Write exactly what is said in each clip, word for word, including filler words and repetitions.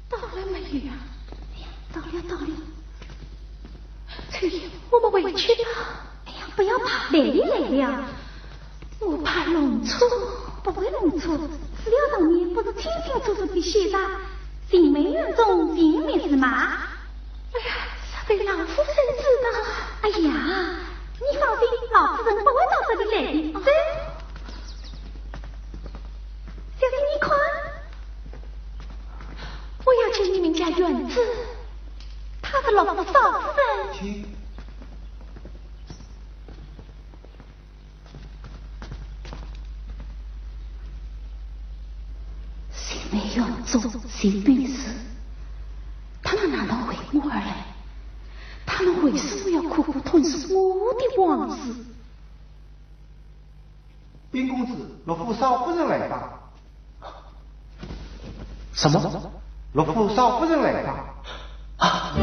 到了没有啊？哎呀，到了，到了。秋雨，我们回去吧。哎呀，不要怕，来了，来了。我怕弄错。不会弄错，资料上面不是清清楚楚地写着，寻梅园中寻梅是马？哎呀，实在老夫人知道。哎呀，你放心，老夫人不会到这里来的。走。小姐，你看，我要见你们家园子，她是老夫少夫人。请。寻梅园中寻梅是，他们难道为我而来？他们为什么要苦苦吞诉我的往事？禀公子，陆府少夫人来访。什么？陆府少夫人来访。啊！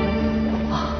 啊！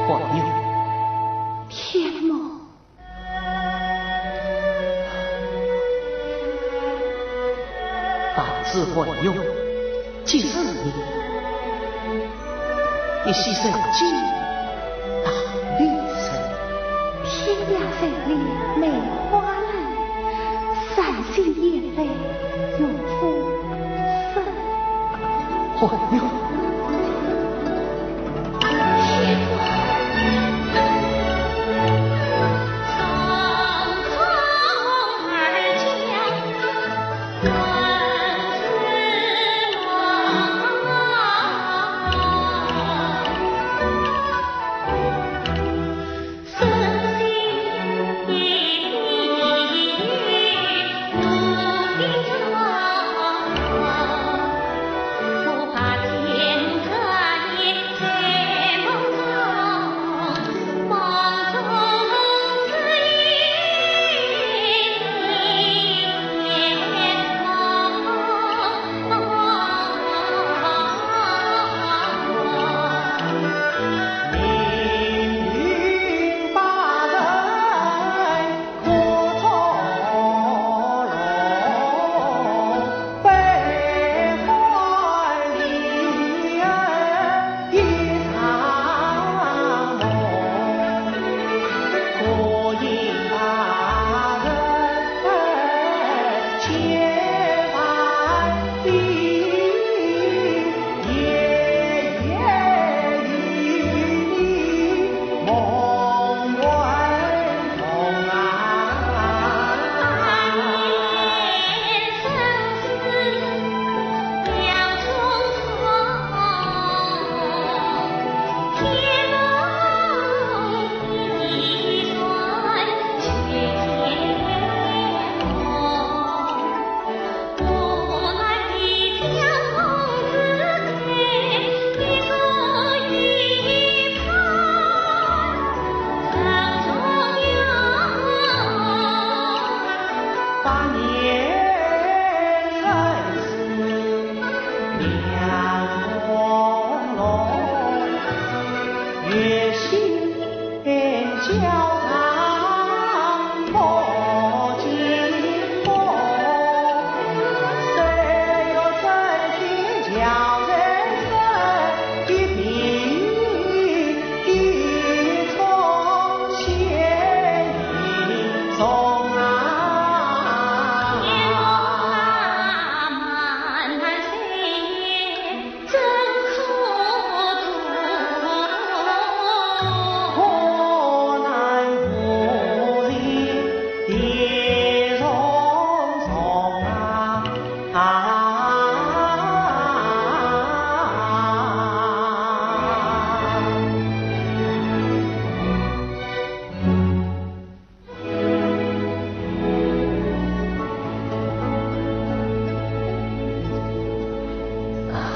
皇后。天哪！ 当知皇后，即是你，一息神经大力神。天涯万里梅花人，伤心眼泪永无声。皇后。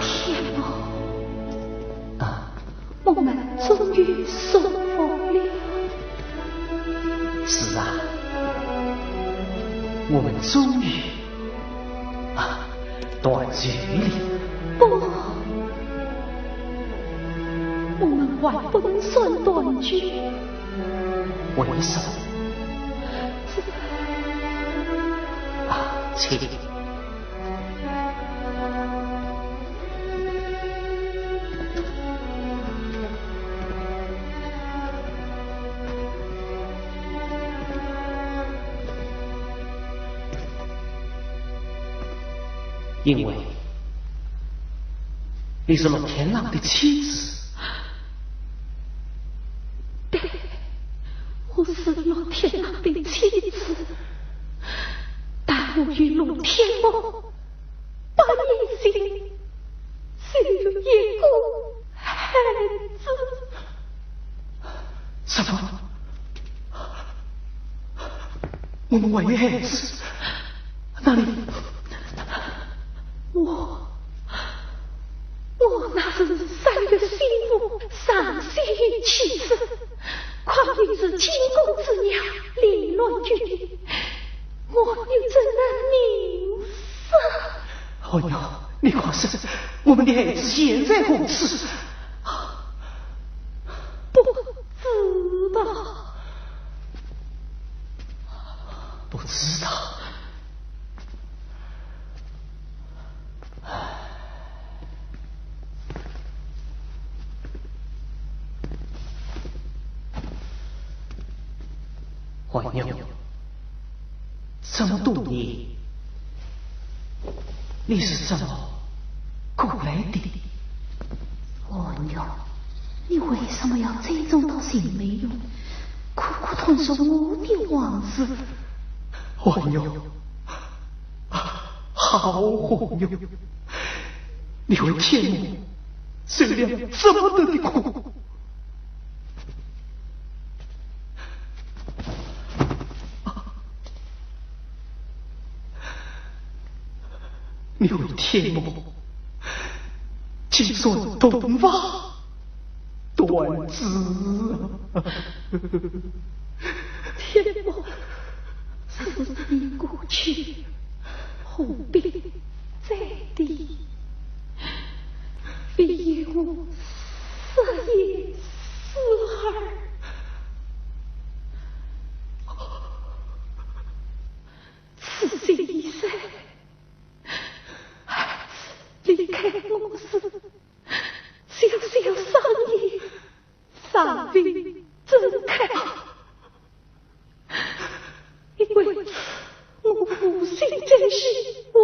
天哪！啊。我们终于收复了。是啊，我们终于，啊，团聚了。不，我们还不能算团聚。为什么？这……啊，请。 因为你是陆天郎的妻子。对，我是陆天郎的妻子，但我与陆天母 八年前就有一个孩子。什么？我们还有孩子？哪里？我，我那是三个心腹，上仙于其子，况你是清宫之娘，凌乱于你， 我又怎能明说？哦哟，你快说，我们的孩子现在何处？不知道。不知道？ 环玉，这么多年，你是怎么过来的？环玉，你为什么要追踪到秦美云，苦苦探索我的往事？环玉，好环玉，你为天母受了这么多的苦。 你为天母，竟算洞房断子啊！天母，事已过去，何必再提？别嫌我失言失耳。 自今以后，孩子离开我时，小小双眼，尚未睁开。因为我无心再续往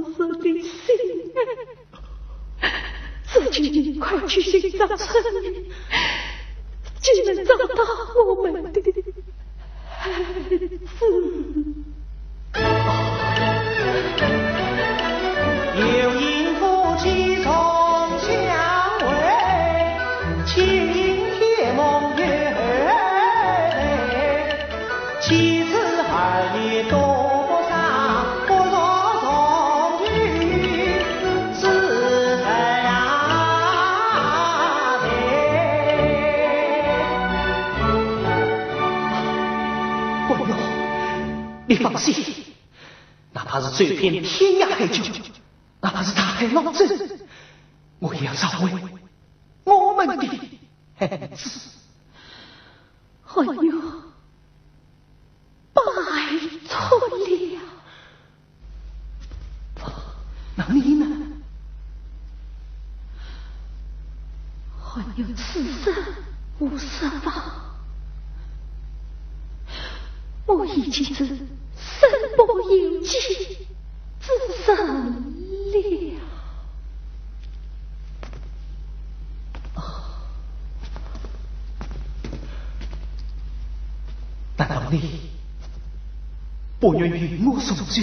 日的情爱。 这就快去寻找春雨，就能找到我们的孩子。 环玉，你放心，哪怕是走遍天涯海角，哪怕是大海捞针，我也要找回我们的孩子。 哎呦，拜托了。那你呢？哎呦，此生无奢望，我已经是身不由己之身了。 难道你不愿与我重聚？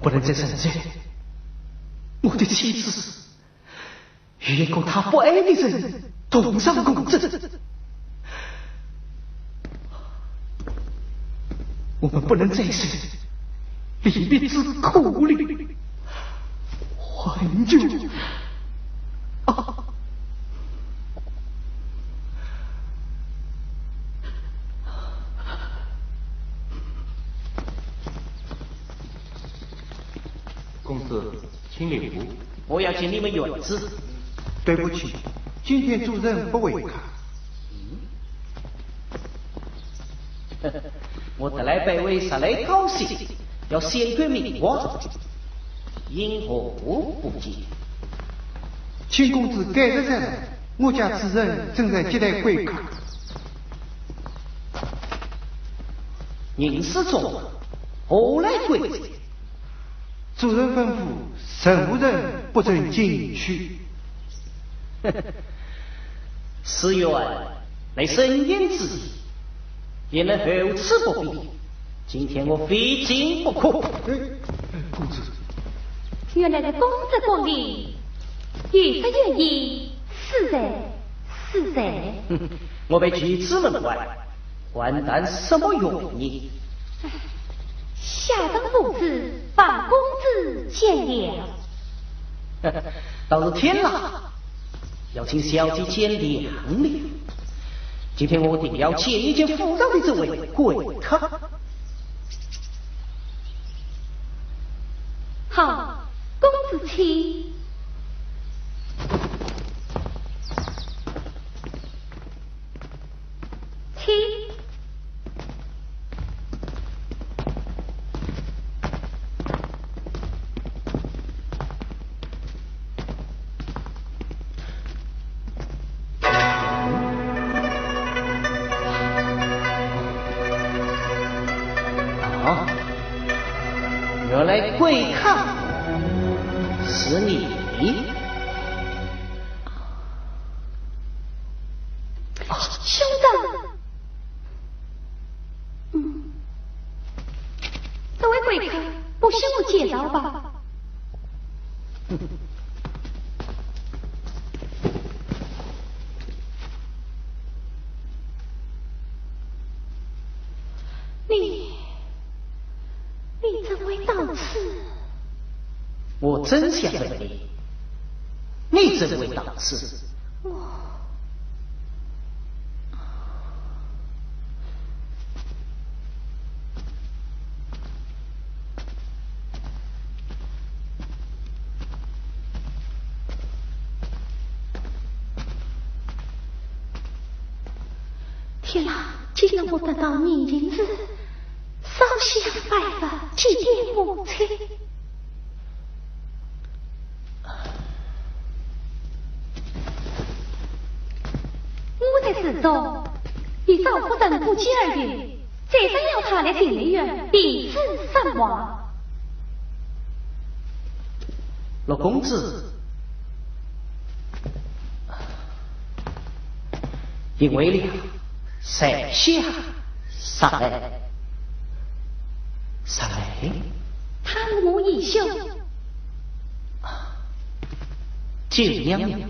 不能再忍耐。我的妻子与一个她不爱的人同床共枕。我们不能再受离别之苦了。还有，啊，公子，请留步。我要见你们院子。对不起，今天主人不会客。我特来拜会石兰高兴，要先看明白，因何不见？请公子改日再来，我家主人正在接待贵客。人事中，何来贵子？ 主人吩咐，任何人不准进去。此院乃圣贤之地，也能厚此薄彼。今天我非进不可。哎，公子。原来是公子光临，有失远迎，恕罪，恕罪。哼，我被拒之门外， 还谈什么容易？唉，下等无事，望公子见谅。倒是天啦，要请小姐见谅了。今天我定要见一见府上的这位贵客。好，公子请。 请。啊，原来贵客是你。 兄长，嗯，这位贵客不向我介绍吧？你，你怎会到此？我正想问你， 你怎会到此？我……天哪，既然我得到年轻时，烧香拜佛，祭奠母亲。 我在寺中与赵夫人不期而遇，再三邀她来静内院避世散望。陆公子，因为了在下杀来，杀来。他是我义兄。 敬仰你。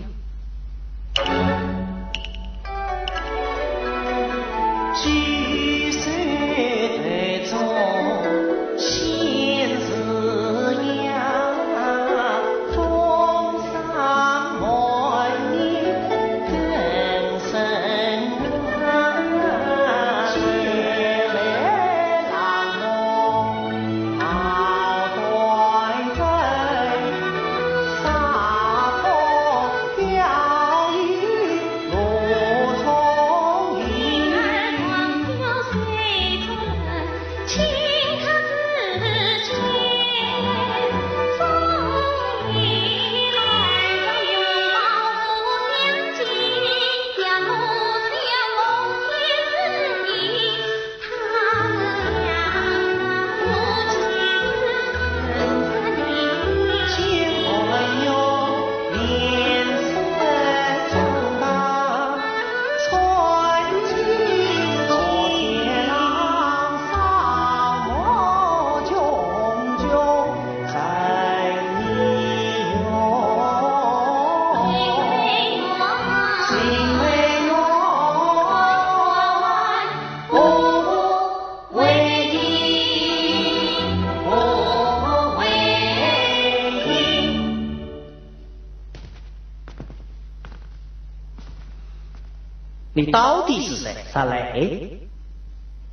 你到底是谁？啥来？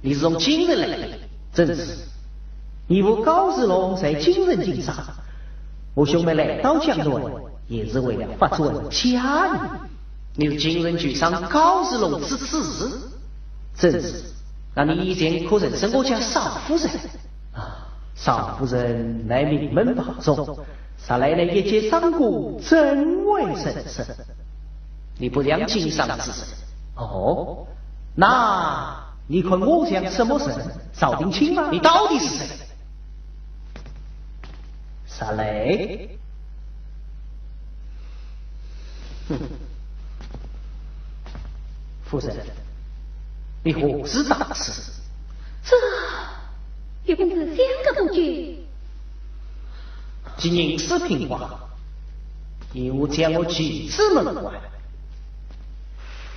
你是从京城来的？正是。你父高士龙在京城经商，我兄妹来到江南，也是为了发展家业。你是京城巨商高士龙之子？正是。那你以前可曾认识我家少夫人？啊，少夫人乃名门望族，啥来呢？一介商贾，怎会认识？你不像经商之人。哦，那你看我像什么人？朝廷卿吗？你到底是谁？啥来？哼，夫人，你何时大事？这，又不是相隔不久。既然如此，平话，你我将我拒之门外。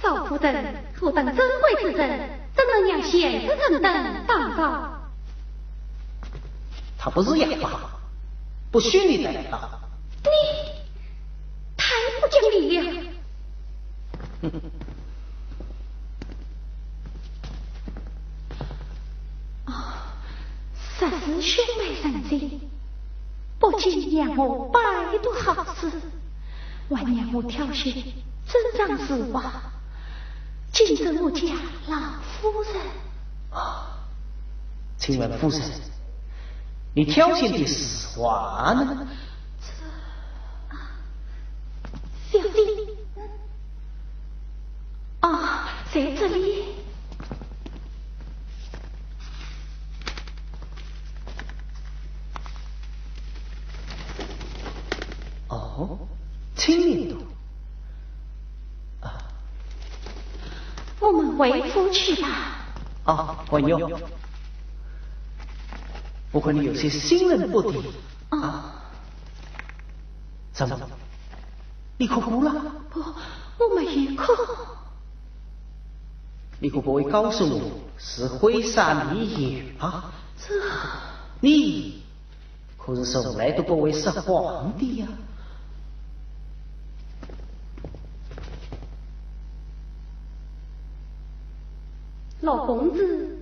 少夫人，我等尊贵之人，怎能让闲杂人等打扰？他不是哑巴，不许你来了。你太不讲理了。哦，实是兄妹成亲，不仅让我拜读好书，还让我挑选珍藏书画，敬赠我家老夫人。啊，请问夫人，你挑选的书画呢？这，啊，小姐，啊，在这里。哦，青莲洞。啊，我们回府去吧。啊，还有，我看你有些心神不定。啊，怎么？你哭哭了？不，我没有哭。你可不会告诉我是为啥你哭啊？这，你可是从来都不会说谎的呀。陆公子，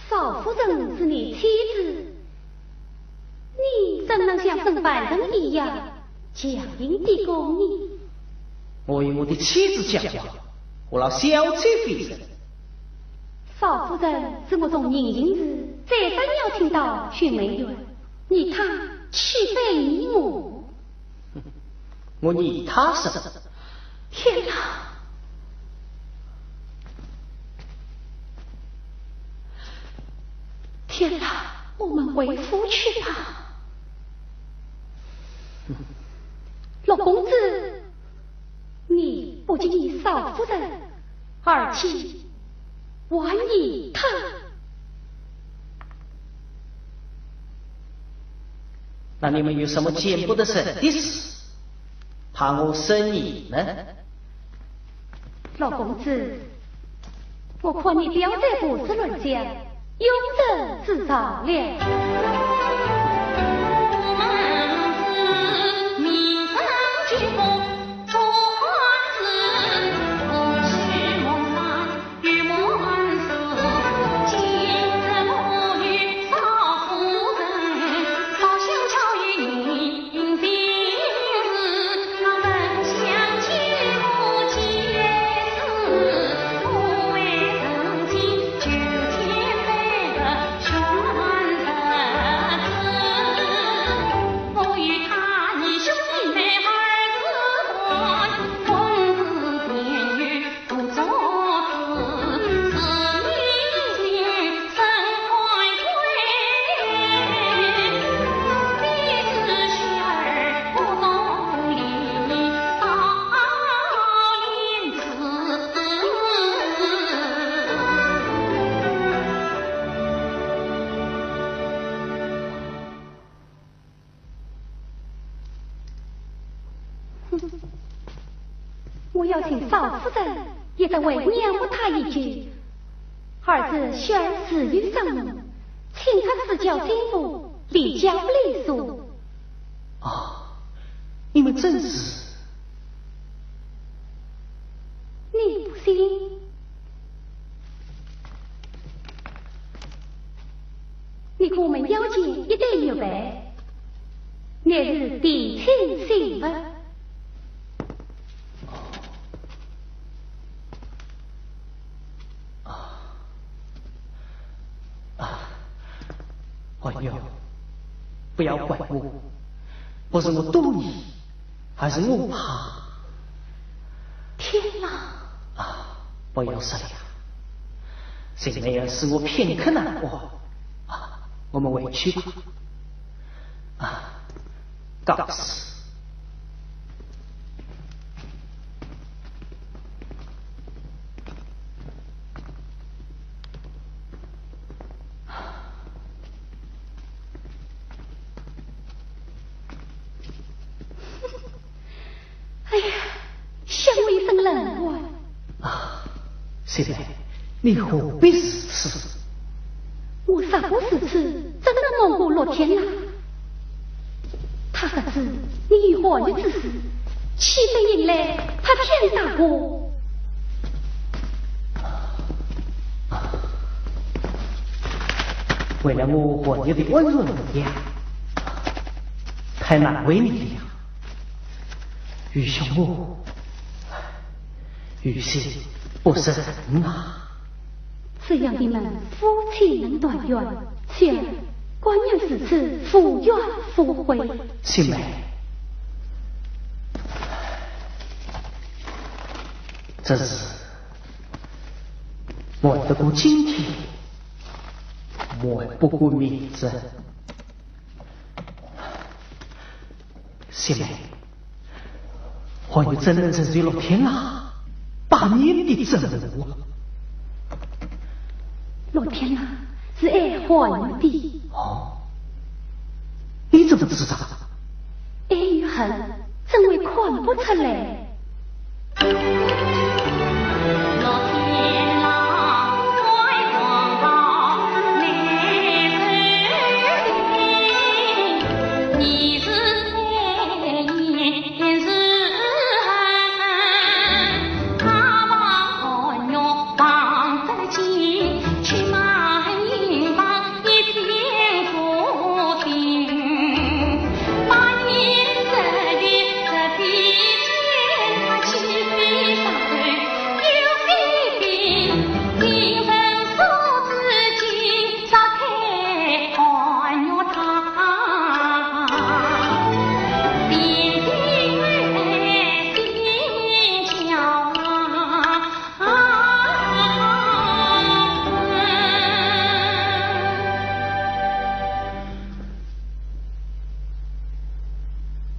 少夫人是你妻子，你怎能像审犯人一样强硬地讲呢？我与我的妻子讲话，何劳小姐费神？少夫人是我从临行时再三邀请到寻梅园，你她岂非你我？我与她什么？天哪！天哪！我们回府去吧。陆公子，你不仅与少夫人，而且还与她。那你们有什么见不得人的事，怕我审你呢？陆公子，我看你表姐不是乱讲，有人之兆了。我要请少夫人，也得为娘我她一句。儿子小儿自有生母，请她赐教新妇，理教不离俗。啊，你们真是……你不信？我们要见一对玉佩，乃是定亲信物。啊，啊，朋友，不要怪我，不是我多疑，而是我怕。天哪！啊，不要说了，这个妹儿使我片刻难过。啊，我们回去吧。啊，告辞。 哎呀，想我一身冷汗。啊，现在你何必如此？我若不如此，怎能瞒过陆天啦？他不知你有寒玉之事，岂非引来拍片大火？为了我寒玉的安全模样，太难为你了。 愚兄我，愚兄不是人啊。只要你们夫妻能团圆，且甘愿如此，无怨无悔。青梅，这事瞒得过今天，瞒不过明日。 青梅，寒玉怎能成全陆天啦？百年的真爱啊！陆天啦是爱寒玉的。哦，你怎么知道？爱与恨怎会看不出来？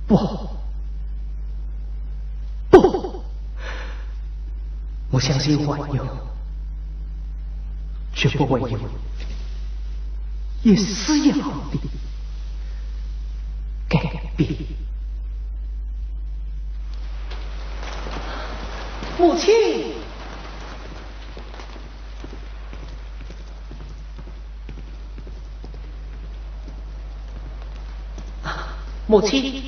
不，不，我相信寒玉绝不会有一丝一毫的改变。母亲。 母亲，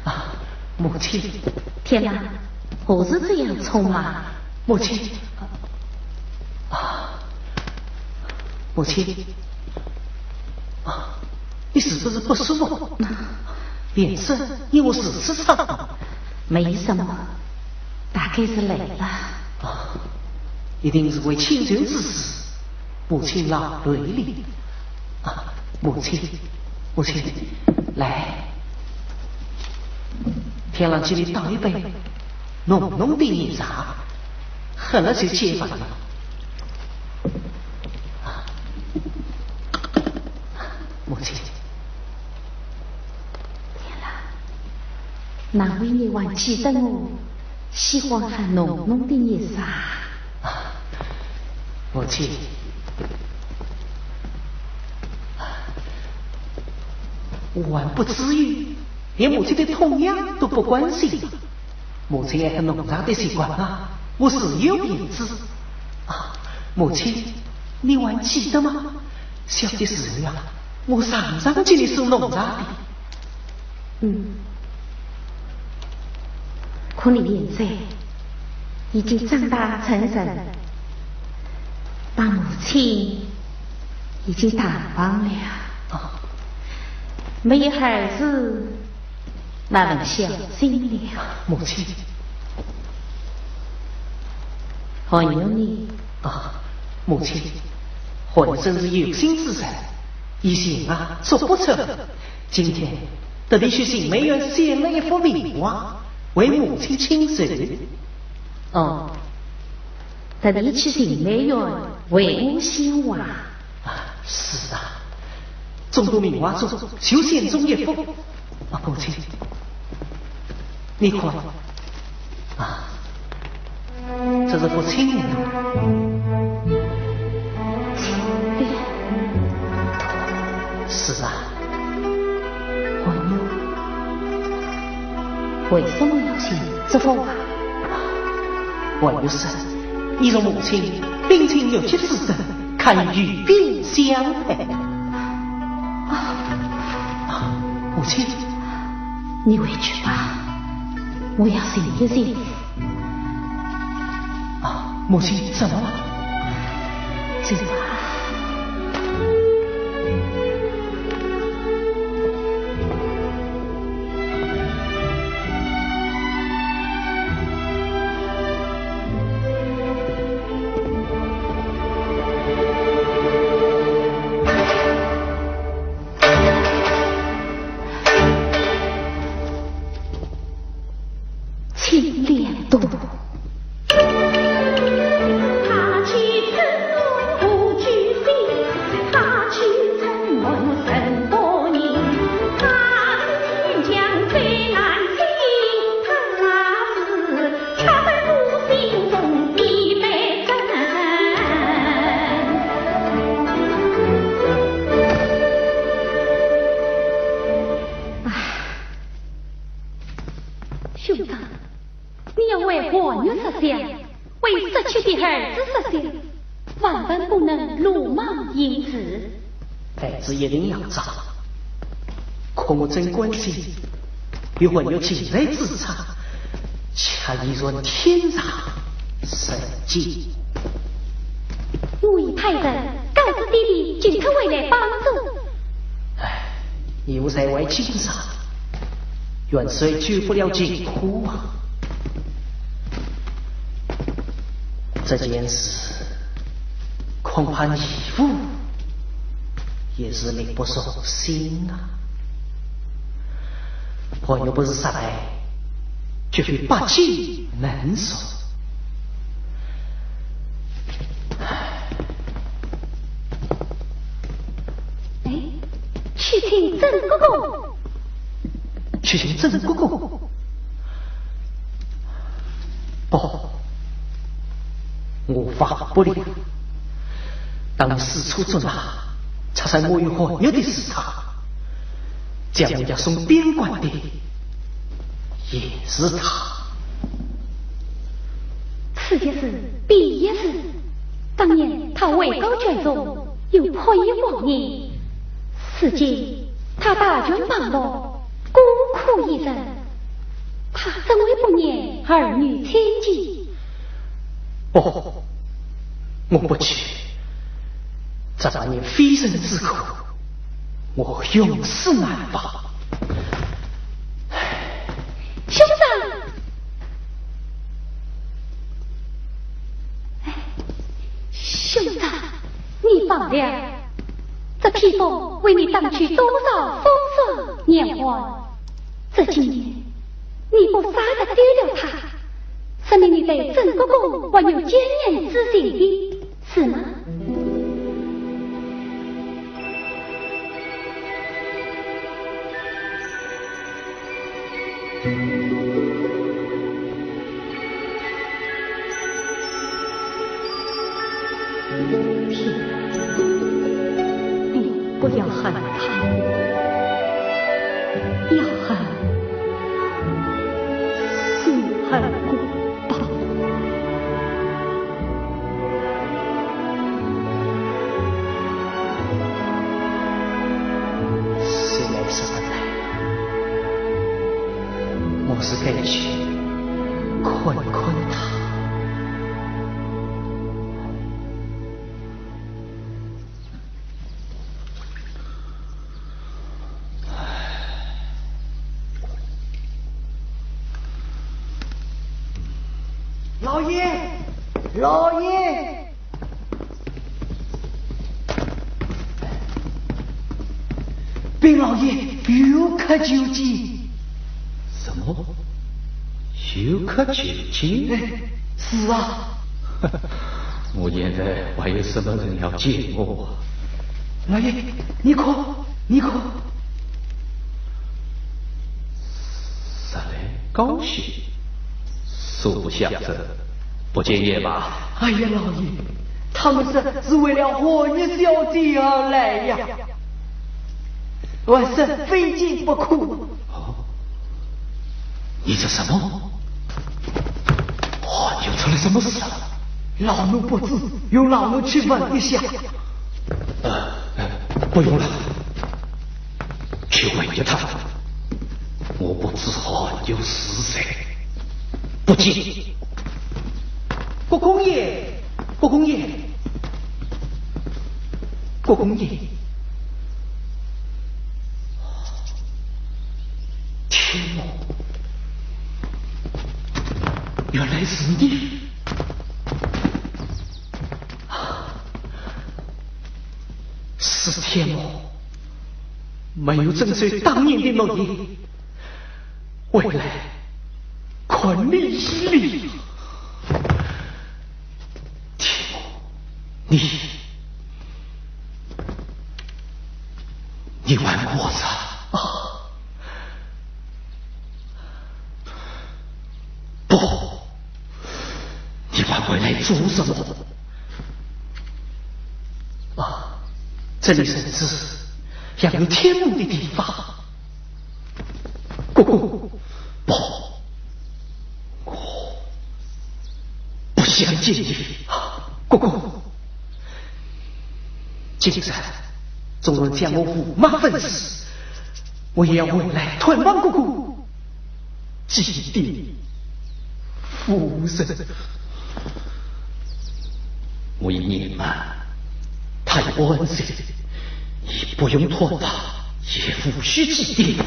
啊，母亲。天哪，何事这样匆忙？母亲，啊，母亲，啊，你是不是不舒服？脸色因何如此苍白？没什么，大概是累了。啊，一定是为亲情之事，母亲劳累了。 啊，母亲，母亲，来，天郎给你倒一杯浓浓的热茶，喝了就解乏了。啊，母亲。天郎，难为你还记得我，喜欢喝浓浓的热茶。 啊，母亲，我还不至于连母亲的痛痒都不关心。母亲爱喝浓茶的习惯啊，我自有便知。啊，母亲，你还记得吗？小的时候呀，我常常给你送浓茶的。嗯。 可你现在已经长大成人，把母亲已经淡忘了。哦，没有孩子，那能小心了。母亲，寒月呢？啊，母亲，寒月真是有心之人，以前啊，做不出。今天特地去静美院选了一幅名画，为母亲亲授。哦， 特地去静美院为我选画。啊，是啊，众多名画中，就选中一幅。啊，母亲，你看，啊，这是幅青莲图。青莲图？是啊。 寒月，为什么要选这幅画？寒月说，你若母亲冰清玉洁之身，堪以御笔相配。啊，母亲，你回去吧，我要静一静。 啊，母亲，怎么了？走吧。青莲图。兄长，你要为寒月着想，为失去的儿子着想，万万不能鲁莽行事。孩子一定要着，可我真关心，与寒月近来之差，却已然天差地远。我已派人告知爹爹，尽快回来帮助。唉，你我在外经商，远水救不了近火啊。这件事，恐怕义父 也是力不从心啊。寒月不是杀来，绝非百计能除。哎，去请曾国公。去请曾国公？不，我忘不了。 当年四处捉拿，拆散我与寒月的是他，将我押送边关的也是他。此一事，彼一事，当年他位高权重，又迫于王爷，如今他大权旁落，孤苦一人，他怎会不念儿女千金？哦， 我不去，这万年飞升之苦，我永世难忘。兄长，哎，兄长，你忘了，这披风为你挡去多少风霜严寒。这几年，你不舍得丢掉它，说明你对曾国公还有眷恋之情的。 是吗？天，你不要恨他，要恨是恨我吧。 是来是不来，我是该去看看他。老爷，老爷，禀老爷，有客求见。什么？有客求见？哎，是啊。我现在还有什么人要见我啊？老爷，你看，你看。 实在高兴，素不相识，不见也罢。哎呀，老爷，他们说是为了寒月小姐而来呀，我是非见不可。哦，你说什么？寒月出了什么事啊？老奴不知，由老奴去问一下。呃，呃，不用了。 去问一趟，我不知寒月是谁，不见。国公爷，国公爷，国公爷，天母，原来是你。 是天母，没有遵守当年的诺言，回来看你一礼。天母，你，你还活着？啊， 不，你还回来做什么？啊，这里甚至还有天母的地方。国公，不，我不想见你。国公， 今日纵然将我五马分尸，我也要回来探望国公，祭奠夫人。我已年迈，他已不安生，你不用探望，也无需祭奠。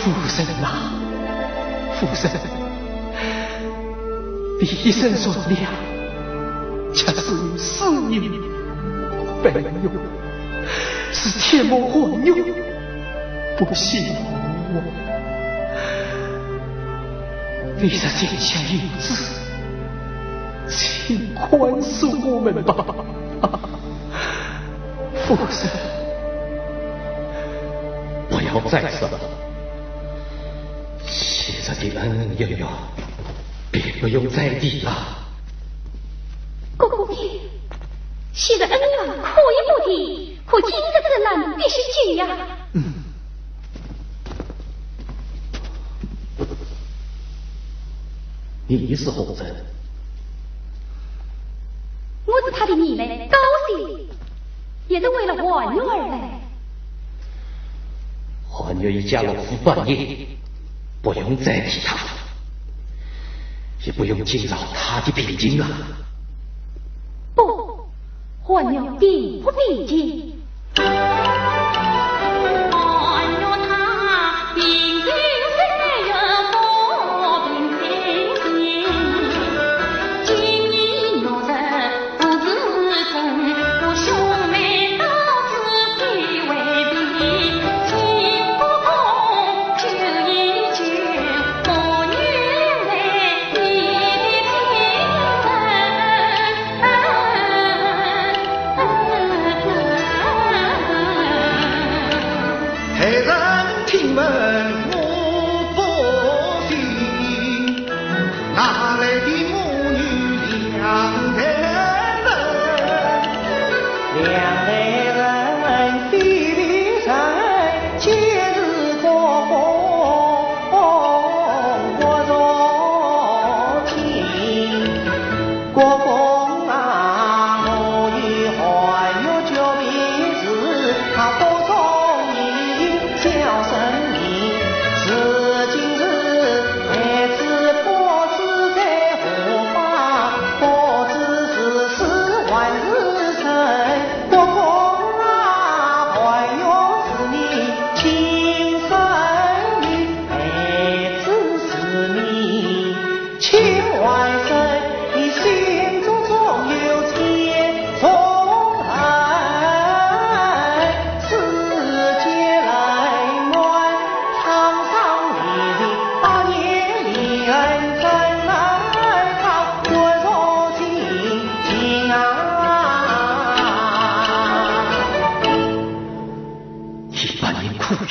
夫人啊，夫人，你一生善良，却死于死人。悲剧，是天母寒月不信我。你若心下有知，请宽恕我们吧。 夫人，不要再说了。昔日的恩恩怨怨，便不用再提了。国公爷，昔日恩怨可以不提，可今日之恩必须记呀。嗯。你是何人？我是他的二妹高兴。 也是为了寒月而来。寒月已嫁入府半年，不用再提她，也不用惊扰她的平静啊。不，寒月并不平静。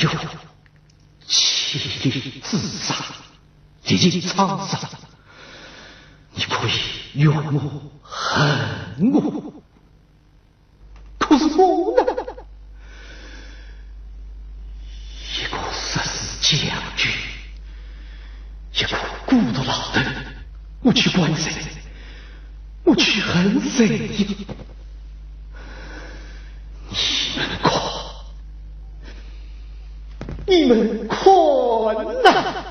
哟，妻离子散，历尽沧桑，你可以怨我、恨我，可是我呢？一个十四将军，一个孤独老头，我去怪谁？我去恨谁呀？你们看，你们看呐！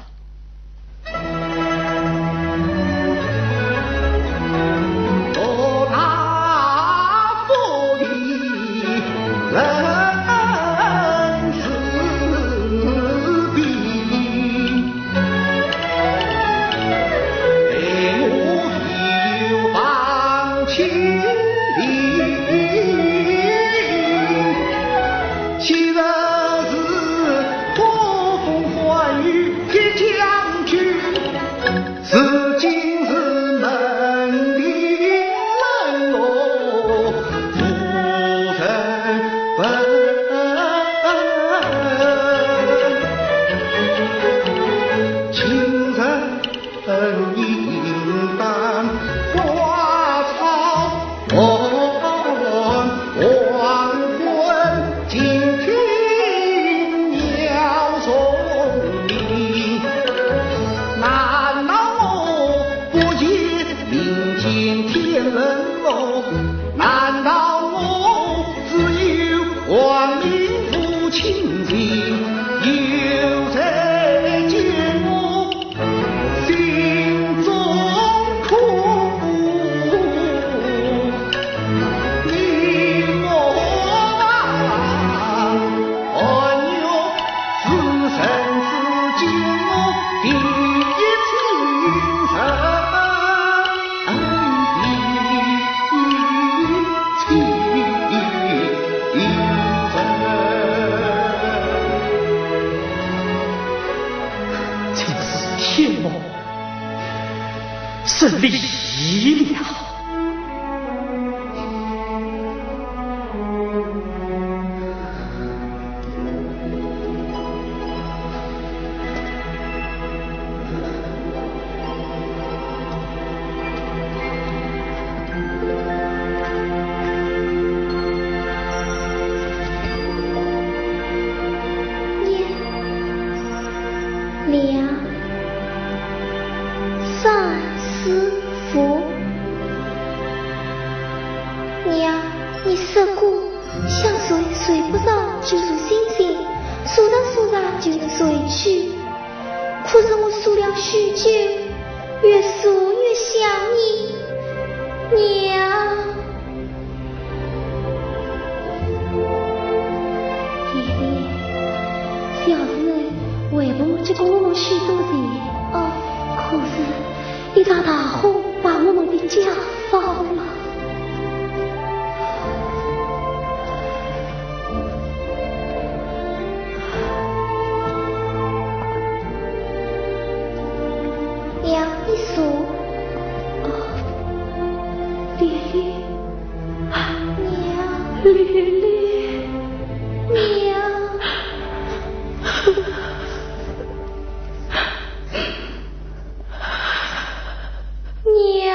真是天魔失礼了。娘， 两、三、四、五。娘，你说过，想睡睡不着就数星星，数着数着就睡去。可是我数了许久，越数越想你，娘。 爹爹，小时候，外婆就给我许多钱。哦。可是，一场大火把我们的家烧了。 娘，你说。哦，爹爹。娘。爹爹。娘。 娘。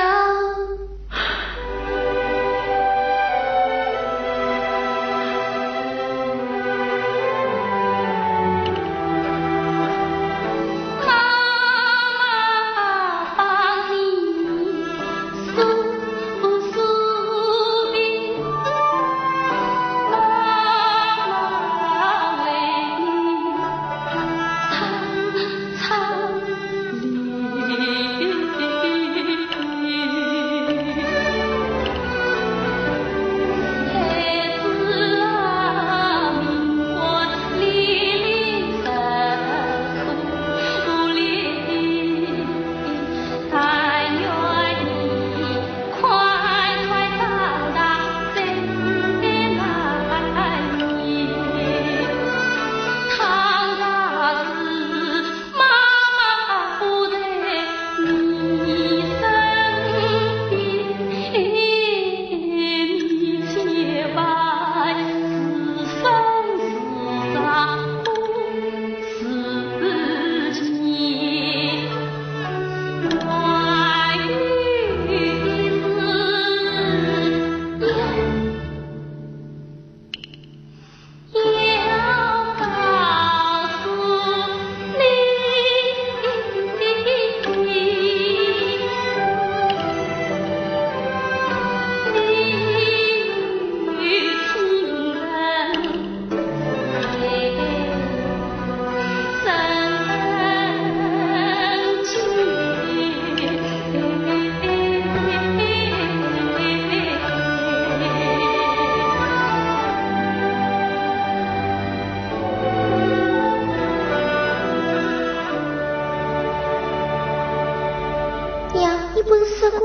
不是说过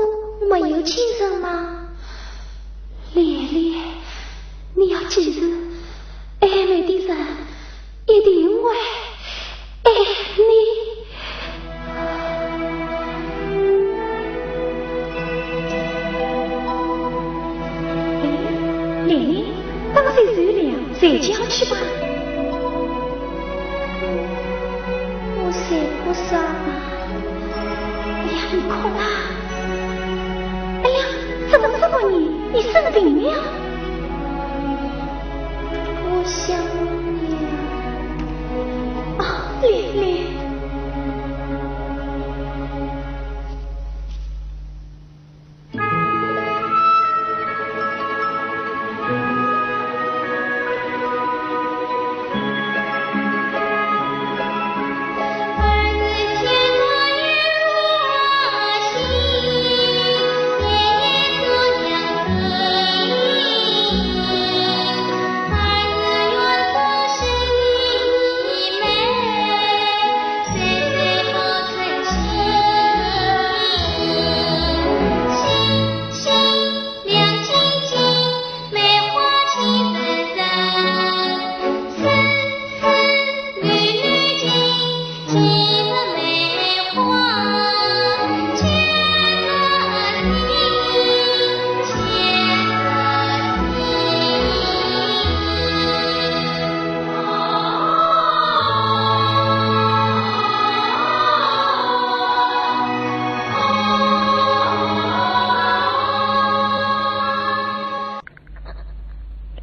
没有亲人吗？丽丽，你要记住，爱你的人一定会爱你。丽丽，当心手凉，睡觉去吧。 我睡不着啊。哎呀，你哭啦！哎呀，怎么这么你？你生病了？我想我娘。哦，丽丽。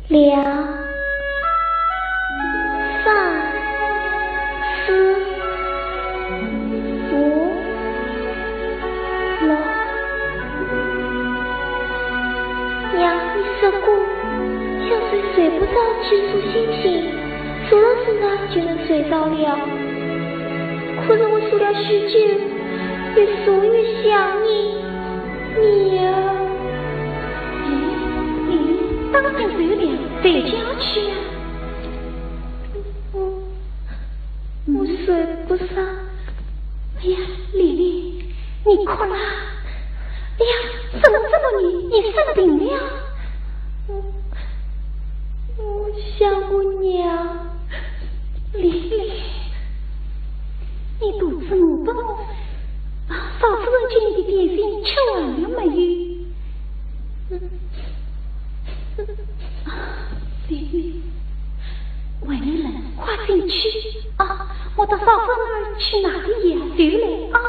两、三、四、五、六。娘，你说过，小睡睡不着，记住星星，数了数着就能睡着了。可是我数了许久，越数越想你。 你呀，哎，你当心手凉，睡觉去呀。我，我睡不着。哎呀，丽丽，你哭啦？哎呀，怎么这么你？你生病了？我，我想我娘。丽丽，你肚子饿不饿？ 啊，嫂子问起你的点心吃完了没有？啊，丽丽，还没冷，快进去啊！我到嫂子那儿去拿点药水来啊。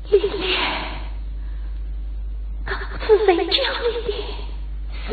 丽丽，刚才谁叫你的？是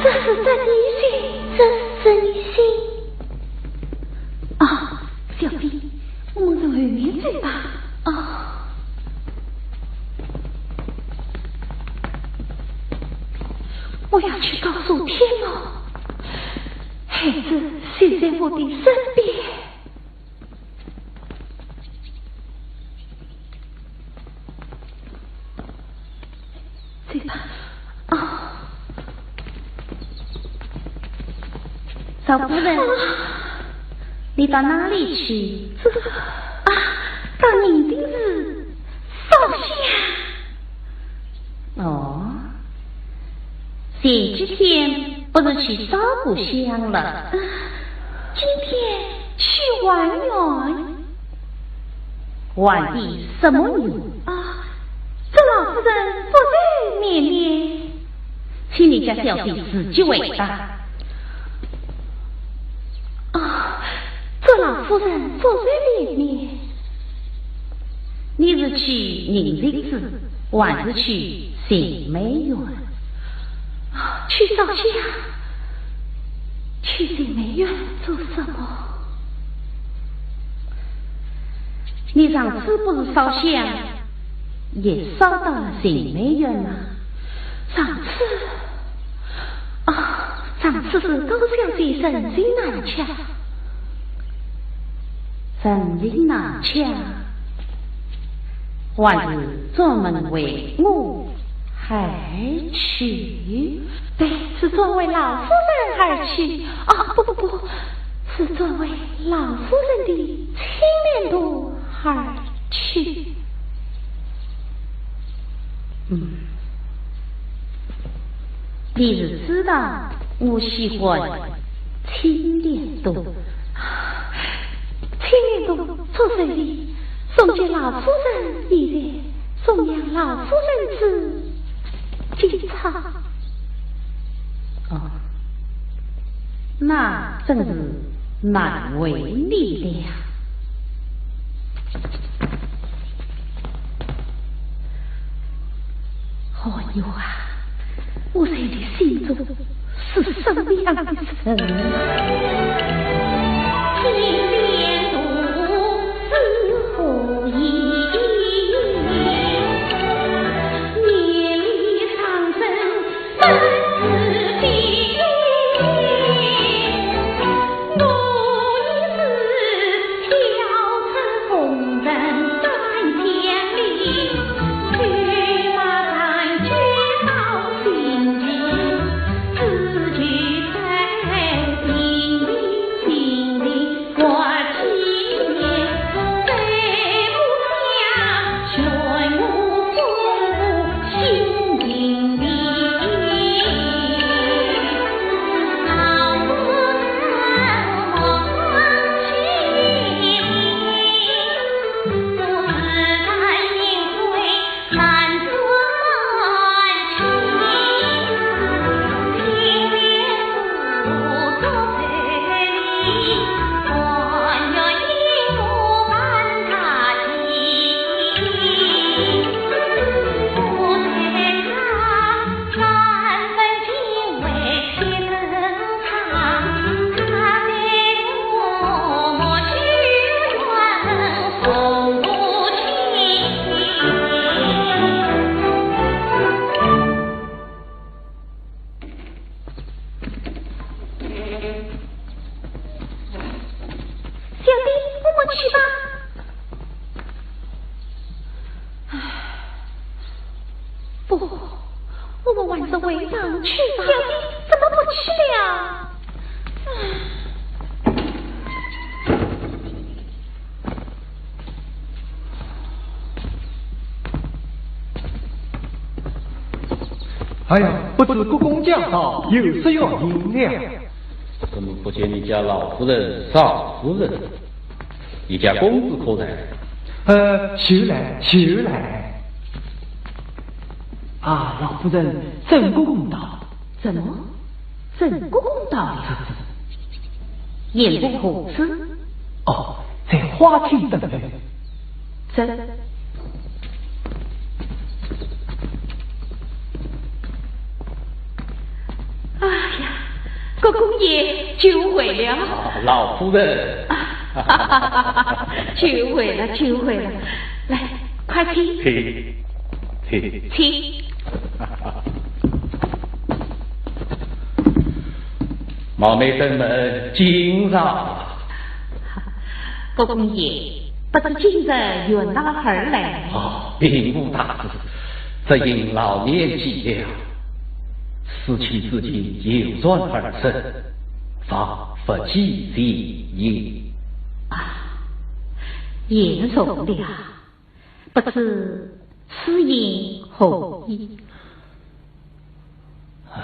这是这你心，这是这你心。啊，小飞，我们从后面走吧。啊，我要去告诉天老，孩子就在我的身边。 走吧。啊，赵夫人，你到哪里去？这，啊，到宁定寺烧香。哦，前几天不是去烧过香了？啊，今天去还愿。 还的什么愿？啊，祝老夫人福寿绵绵。请你家小姐自己回答。啊，祝老夫人福寿绵绵。你是去宁定寺，还是去寻梅园？啊，去烧香。 去寻梅园做什么？你上次不是烧香，也烧到了寻梅园吗？上次？啊，上次是高小姐人情难却。人情难却？ 还是专门为我而去？对，是专为老夫人而去。啊，不不不，是专为老夫人的青莲图而去。嗯，你是知道我喜欢青莲图。青莲图出手的，送给老夫人一件，送让老夫人之吉兆。哦，那真是难为你了。寒月啊，我在你心中是什么样的人？小弟，我们去吧。唉，不，我们还是回房去吧。小弟，怎么不去了？唉。 哎呀，不知国公驾到，有失远迎了。怎么不见你家老夫人、少夫人？你家公子可在？呃，就来，就来。啊，老夫人，沈国公到。怎么？ 沈国公到了，现在何处？哦，在花厅等候。这……哎呀，国公爷久会了。啊，老夫人。啊，久会了，久会了。来，快请。请。 请。请。冒昧登门，惊扰啊。国公爷，不知今日远道而来？哦，并无大事，只因老年纪了，思亲之情油然而生，方不及前也。啊，言重了。 不知此言何意？唉，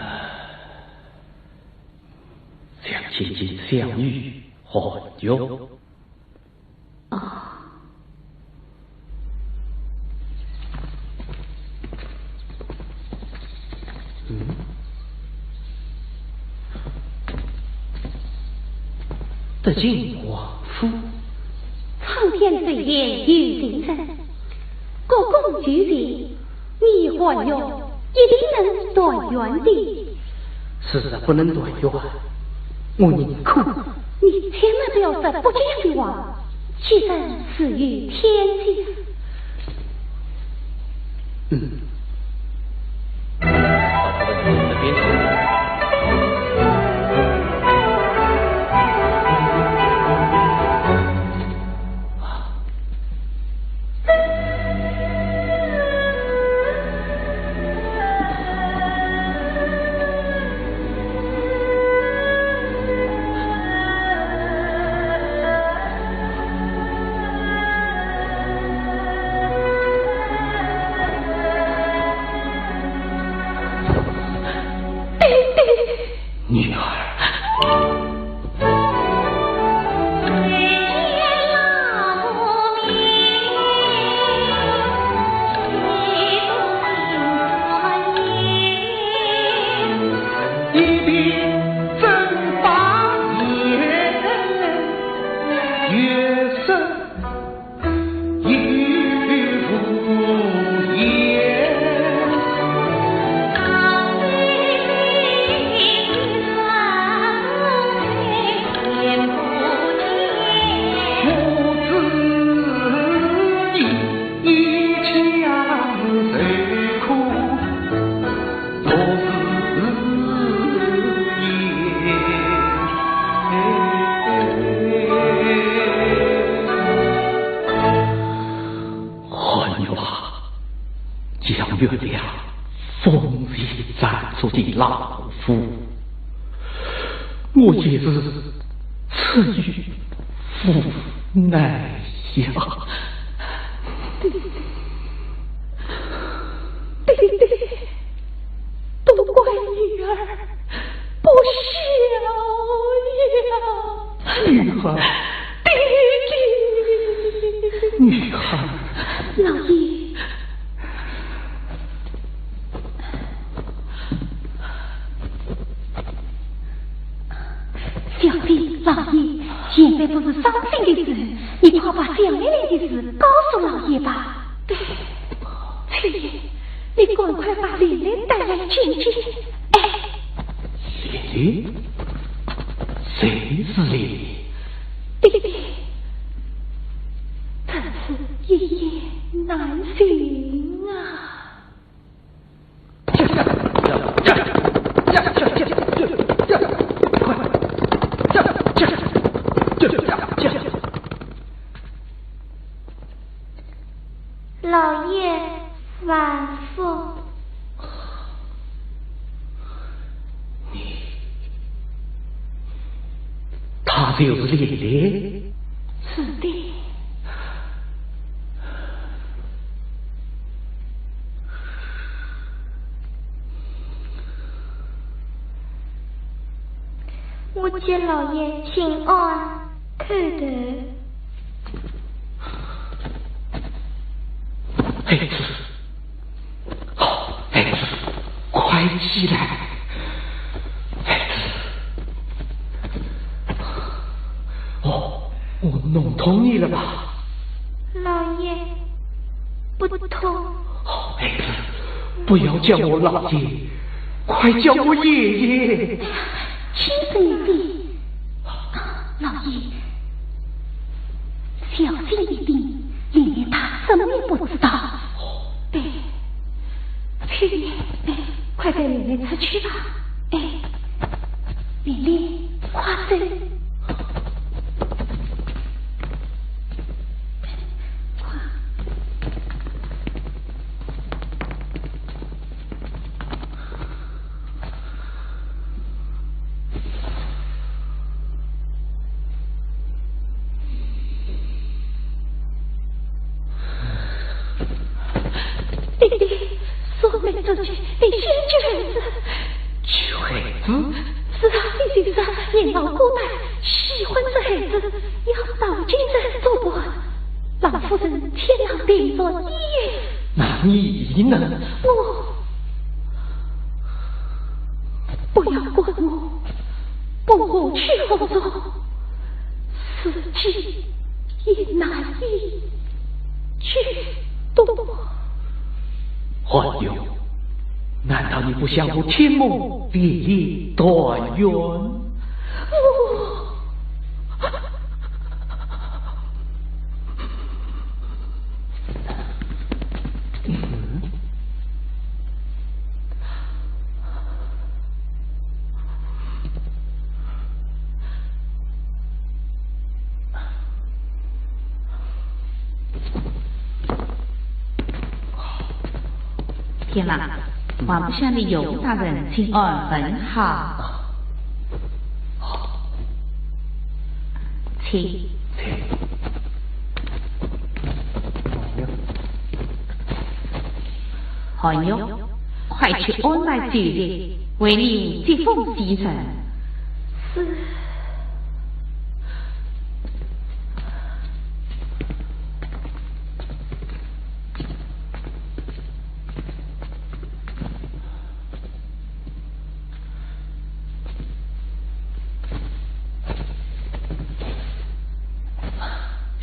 想见见小女寒玉。啊。 嗯？得尽皇甫。苍天垂怜有情人，国公求情，你寒玉一定能团圆的。事实不能团圆，我宁可……你千万不要说不讲的话，既然事有天机。 嗯。爹爹。女儿。寒玉啊，将月亮风雨斩出的老夫，我也是出于无奈呀。爹爹，爹爹，都怪女儿不孝呀。女儿。爹爹。女儿。老爷。 小姐，老爷，现在不是伤心的时候，你快把想来的事告诉老爷吧。对，翠云，你赶快把丽丽带来见见。哎。丽丽？谁是丽丽？爹爹，真是一言难尽啊。 快，就是丽丽。是的。我给老爷请安，叩头。孩子，好孩子，快起来，孩子。哦，我弄痛你了吧？老爷，不痛。好孩子，不要叫我老爷，快叫我爷爷。哎呀，轻声一点。啊，老爷，小心一点，丽丽她什么也不知道。对，秋月，哎，快带丽丽出去吧。哎，丽丽，快走。快。 弟弟，说没这句，你先救孩子。救孩子？是啊，你就是啊，人老孤单，喜欢这孩子，要到京城做伴。老夫人天老病重，医院。那你呢？我，不要管我，不管我去何处，自己也难以居多。寒月，难道你不想和天梦、丽丽团圆？我 天哪，还不向你岳父大人请安问好。请。请。寒月，快去安排酒席，为你接风洗尘。是。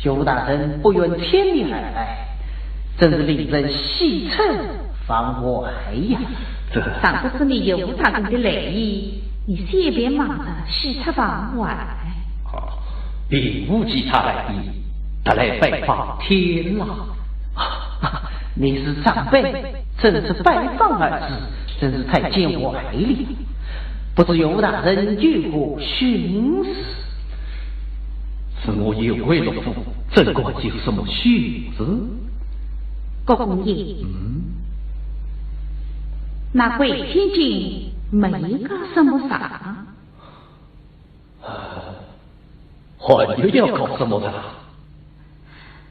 岳父大人不远千里而来，真是令人喜出望外呀。这，倘不是你岳父大人的来意，你先别忙着喜出望外。哦，并无其他来意，特来拜访天老。啊，你是长辈， 怎知拜访二字，真是太见外了。不知岳父大人有何训示？是我有为落父，怎敢有什么训示？国公爷，嗯？那贵千金没搞什么啥？ 还有要搞什么的啦？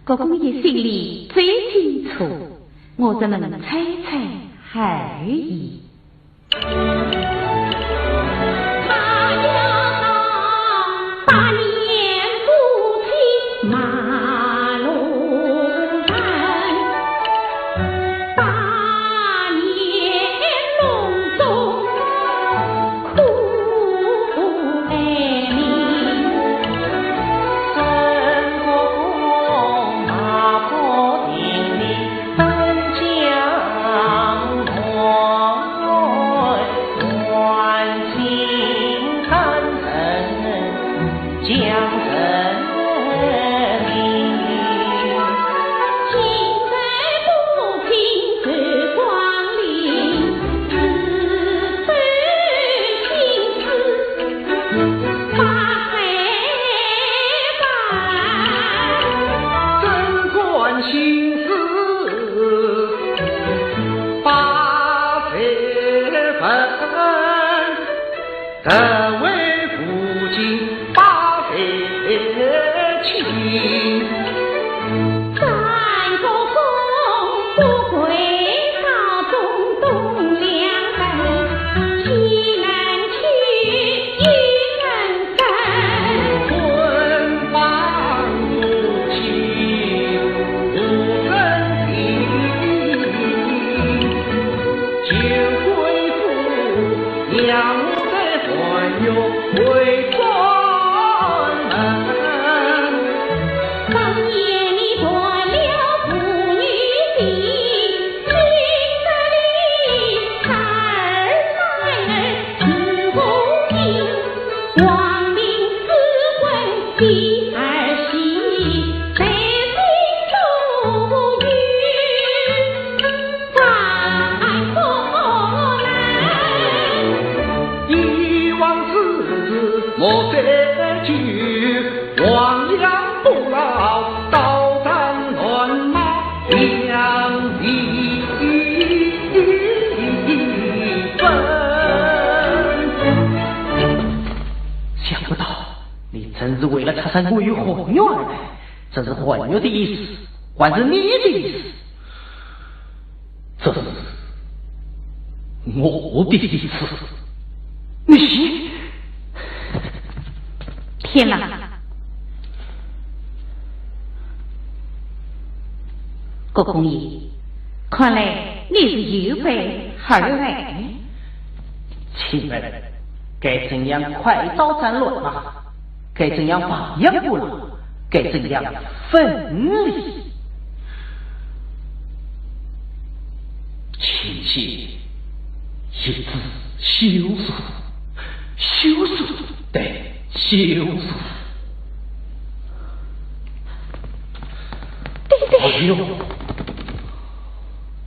国公爷心里最清楚，我只能猜猜而已。想不到你真是为了拆散我与红玉而来，这是红玉的意思，还是你的意思？这是我的意思。你……天哪！ 国公爷，看来你是有备而来。请问，该怎样快刀斩乱麻？该怎样亡羊补牢？该怎样分离？请写一纸休书。休书？对，休书。 哎呦，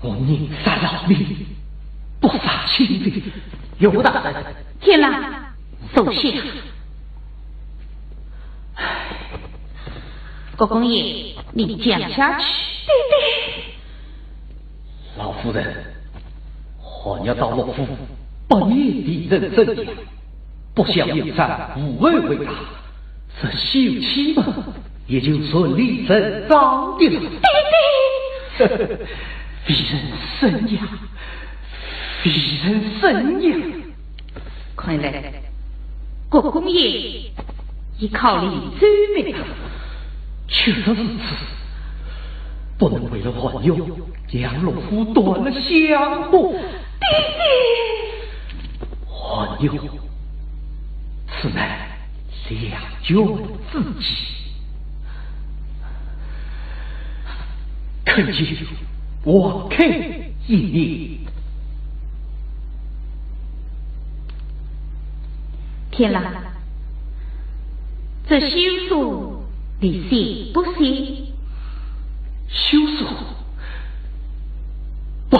我宁杀老命，不杀亲的。岳父大人。天哪，坐下。国公爷，你讲下去。爹爹。 老夫人，寒月到陆府，不念地人怎样，不想有张无后为大，这休妻嘛，也就顺理成章的了。爹爹！非人生呀，非人生呀！看来，国公爷已考虑周密了。确实如此。 不能为了寒月，让陆府断了香火。爹爹！寒月，此乃良缘之计，恳求王开一念。天哪，这休书 你信不信？休书？不，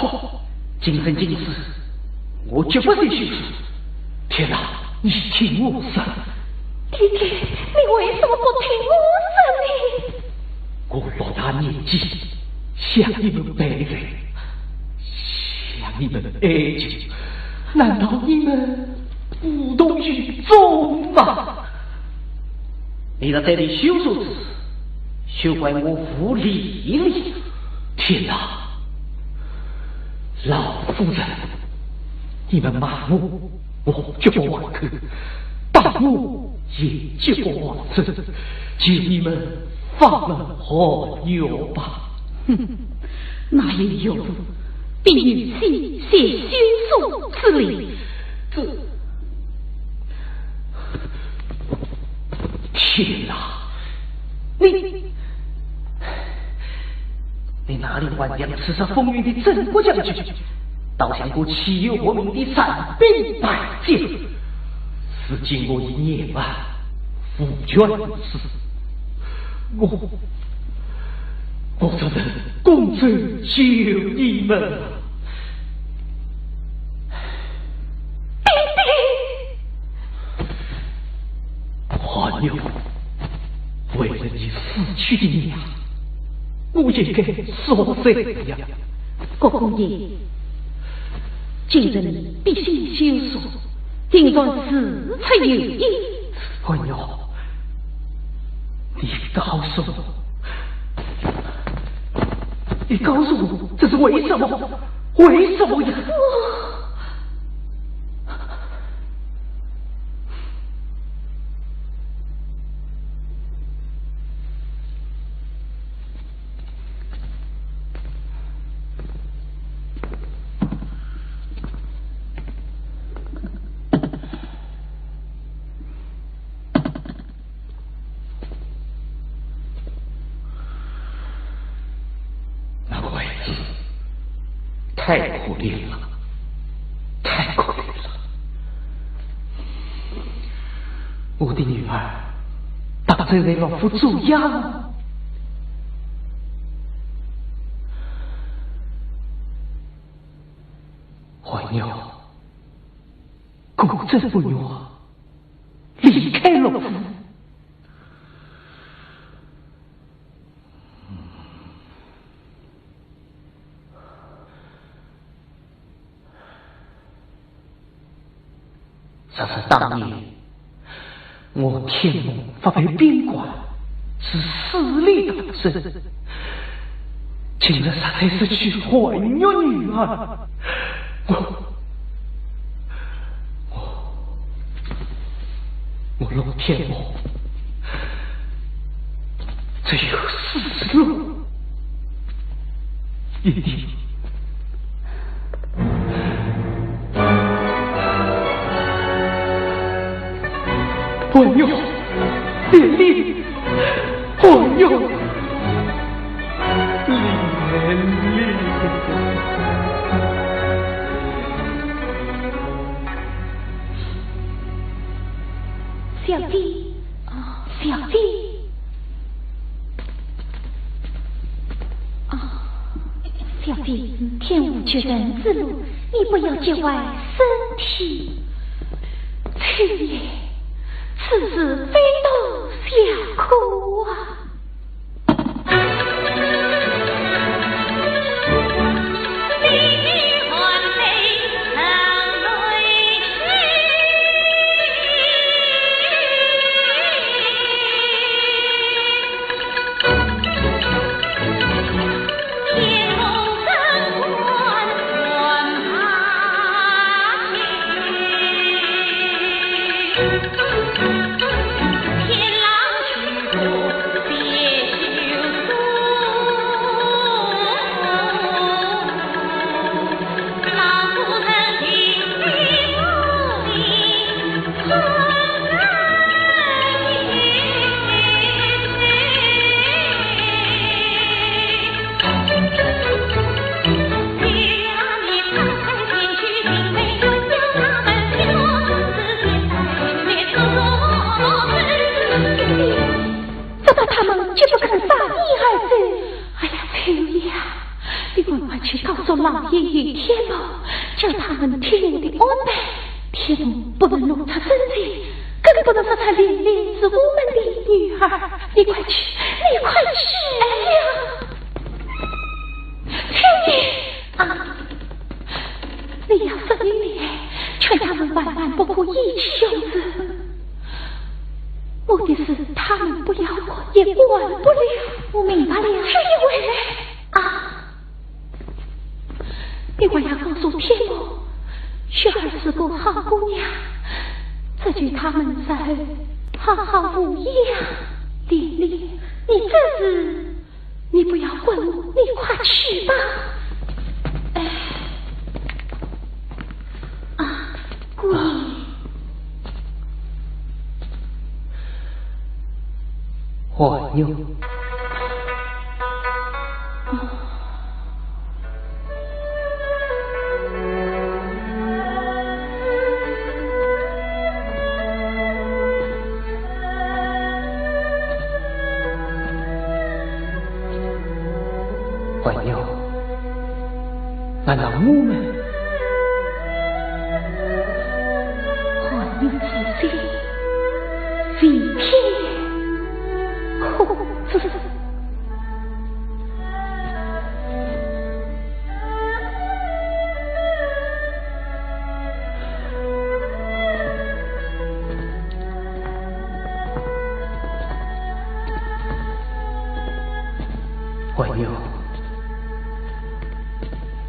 今生今世，我绝不信休书。天哪，你听我说。爹爹，你为什么不听我说呢？我落大年纪，向你们赔罪，向你们哀求，难道你们无动于衷吗？ 你若再提休书之事，休怪我无礼了。天哪，老夫人，你们骂我，我绝不还口；打我，也绝不还手。求你们放了寒月吧。哼，哪有比女婿写休书之理？这 天哪，你，你哪里还像叱咤风云的镇国将军，倒像个欺幼惑民的散兵败将。如今我已年迈，无权无势，我，我只能拱手求你们。 爹爹！寒月，为了你死去的娘，我应该说什么呀？国公爷，今日你必须休书，定然事出有因。寒月，你告诉我， 你告诉我，这是为什么？为什么呀？太可怜了，太可怜了。我的女儿，当真被老夫捉养。怀玉，果真不愿离开老夫。 若是当年我天母发配边关，是势力大胜，今日实在失去怀玉女儿，我，我，我陆天母只有死路一条。 怀玉，丽丽，怀玉，丽丽。小姐，啊，小姐。 啊，小姐，天无绝人之路，你不要急坏身体。秋叶，此事非同小可啊。只怕他们绝不肯杀你而走。哎呀，秋叶啊，你赶快去告诉老爷与天母，叫他们听候的安排。天母不能露出真情，更不能说她丽丽是我们的女儿。你快去，你快去！哎呀，秋叶啊！ 你要说明白，劝他们万万不可意气用事。我的事他们不要管，也管不了。我明白了。秋叶，回来啊！你还要告诉天母，雪儿是个好姑娘，只求他们日后好好无恙。丽丽，你这是 你不要管我，你快去吧。哎，啊，姑爷。怀玉。啊。 怀玉，难道我们……怀玉之心，为天可知。 怀玉，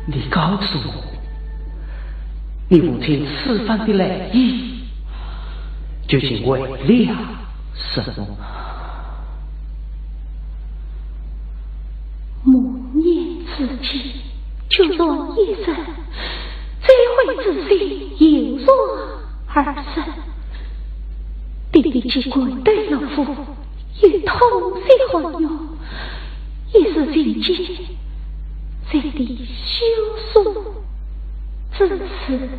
你告诉我，你父亲此番的来意，究竟为了什么？ 暮年之际，就像一日，追悔之心油然而生。爹爹既然对老夫有痛惜怀玉，一时情急，这地修书之事。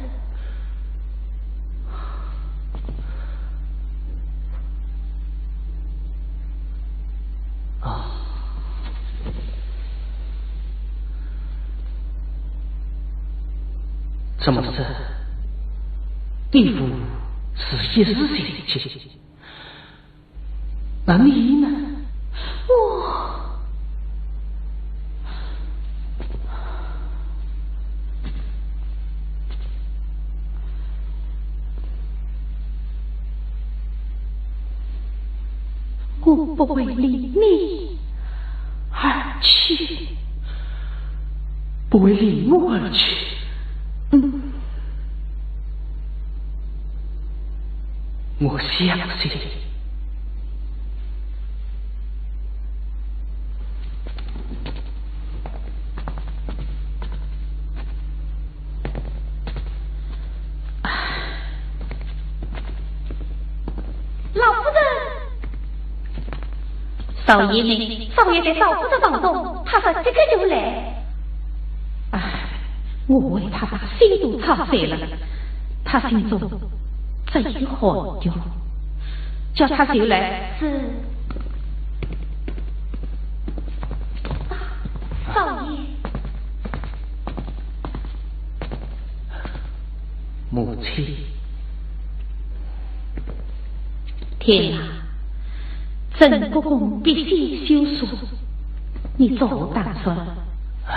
啊，怎么是？地府是一时兴起。 那你呢？我，我不会离你而去。不会离我而去？嗯。 我相信。老夫人。少爷呢？少爷在少夫人房中，他说这个就来。唉，我为他把心都操碎了。 他心中只有寒毒，叫他就来。是。啊，少爷。母亲。天啊，曾国公必先休书，你作何打算？唉，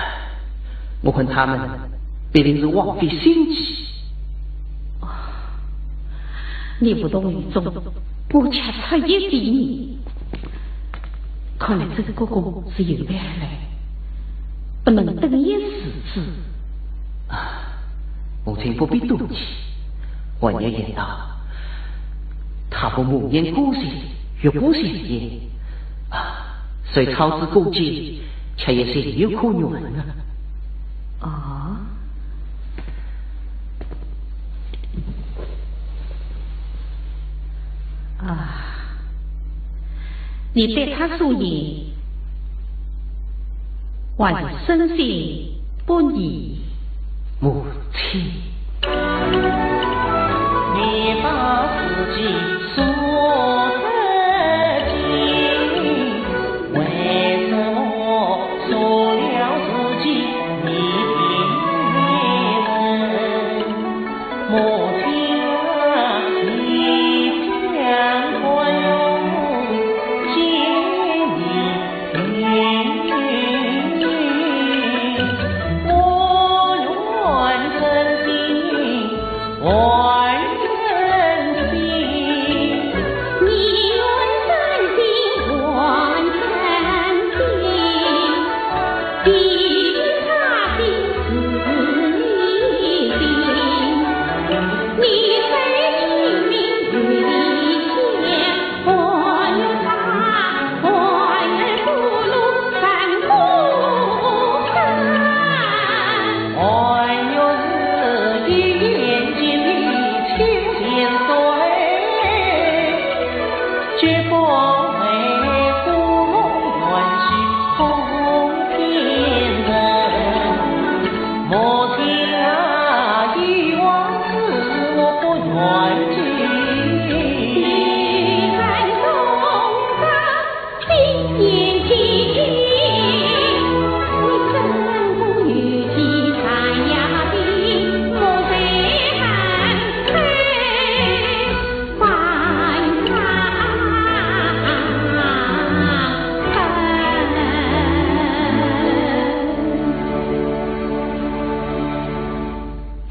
我恨他们 必定是枉费心机。哦，你不动于衷，我却出言非议。看来曾国公是有备而来，不能等闲视之。啊，母亲不必动气，还有言道，他不蒙眼姑息，越过闲言。啊，虽操之过急，却也情有可原啊。 啊？啊，你对他所言，还是深信不疑。母亲。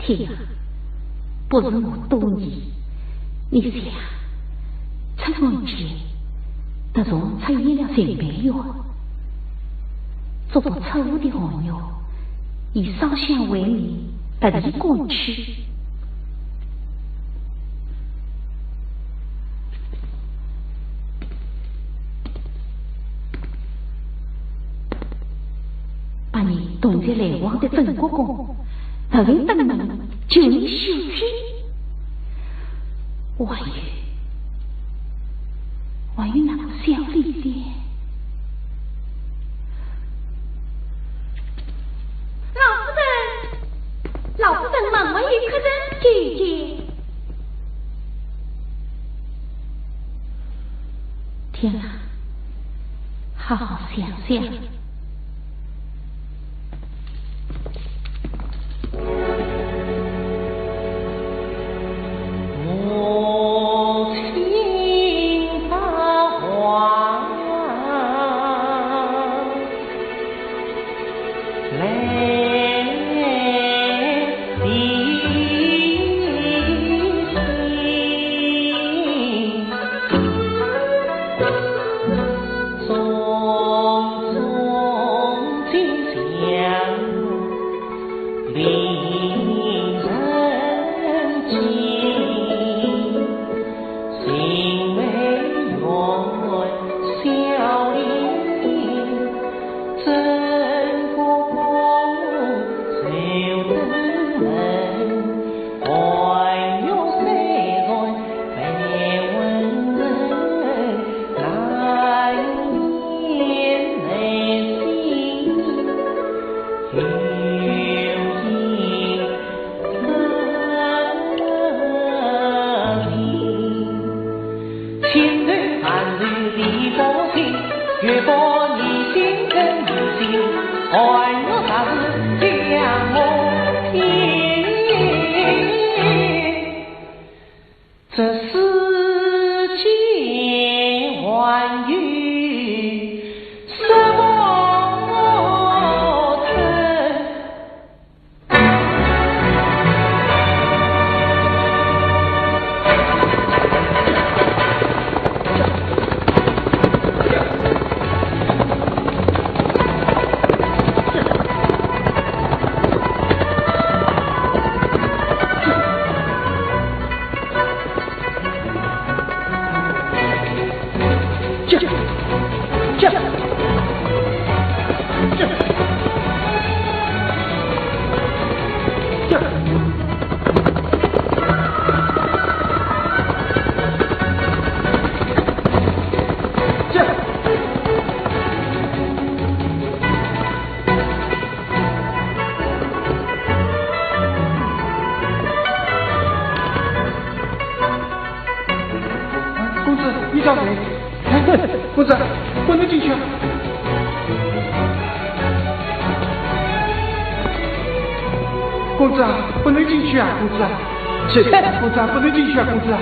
天啊，不是我多疑，你想，春风姐，她从出现了寻梅园，捉捕错误的寒药，以烧香为名，特地赶去。 把你断绝来往的曾国公，特为登门求你休去。还有，还有那个小李的。天啊，好好想想。公子，你找谁？哎，公子，不能进去啊！公子啊，不能进去啊！公子啊，是，公子啊，不能进去啊！公子啊！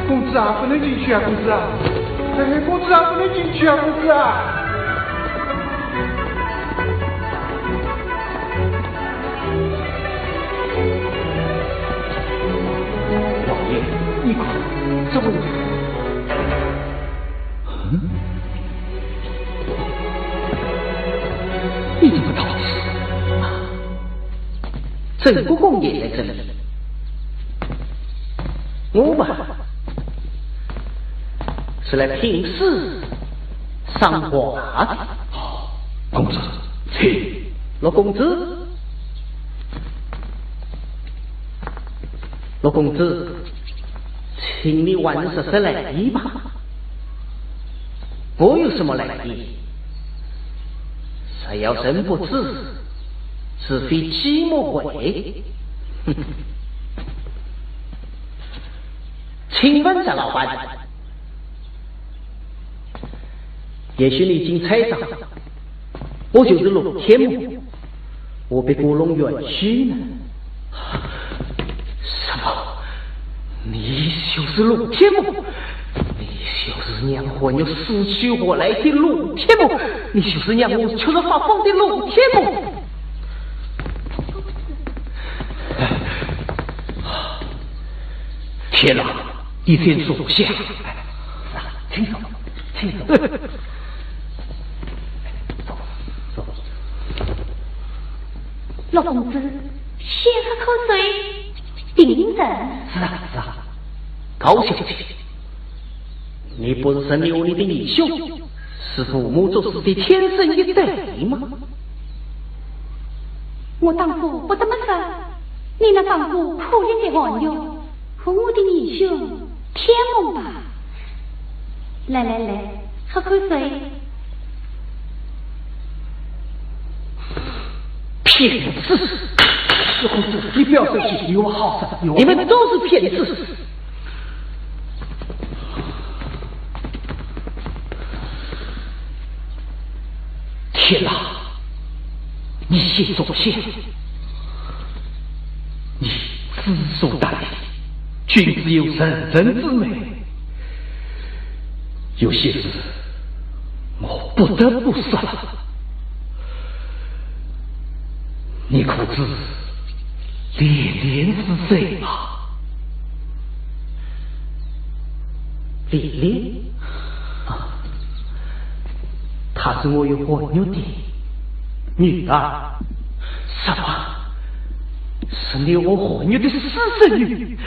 公子啊，不能进去啊，公子啊！哎，公子啊，不能进去啊，公子啊！老爷，你看，这位……嗯？你怎么到此？ 陈国公也在这里。我嘛，是来评诗赏画的。哦，公子，请。陆公子，陆公子，请你还是说说来意吧。我有什么来意？ 若要人不知，是非己莫为。请问翟老板，也许你已经猜到，我就是陆天木，我被古龙冤屈呢。什么？ 你就是陆天木，你就是让我死去活来的陆天木，你就是让我吃了发疯的陆天木。天哪，你先坐下。请坐，请坐。坐，坐。陆公子，先喝口水，定定神。是啊，是啊。 高小姐，你不是说你和你的义兄是父母作死的天生一对吗？我当初不这么说，你那丈夫可怜的寒月，和我的义兄天盟吧。来来来，喝口水。骗子！是公子，你不要生气，有我好说，有我……你们都是骗子！天哪，你先坐下。你知书达理，君子有成人之美。有些事，我不得不说了。 你可知连莲是谁吗？莲莲？啊，她是我与韩愈的女儿。什么？是你与韩愈的私生女？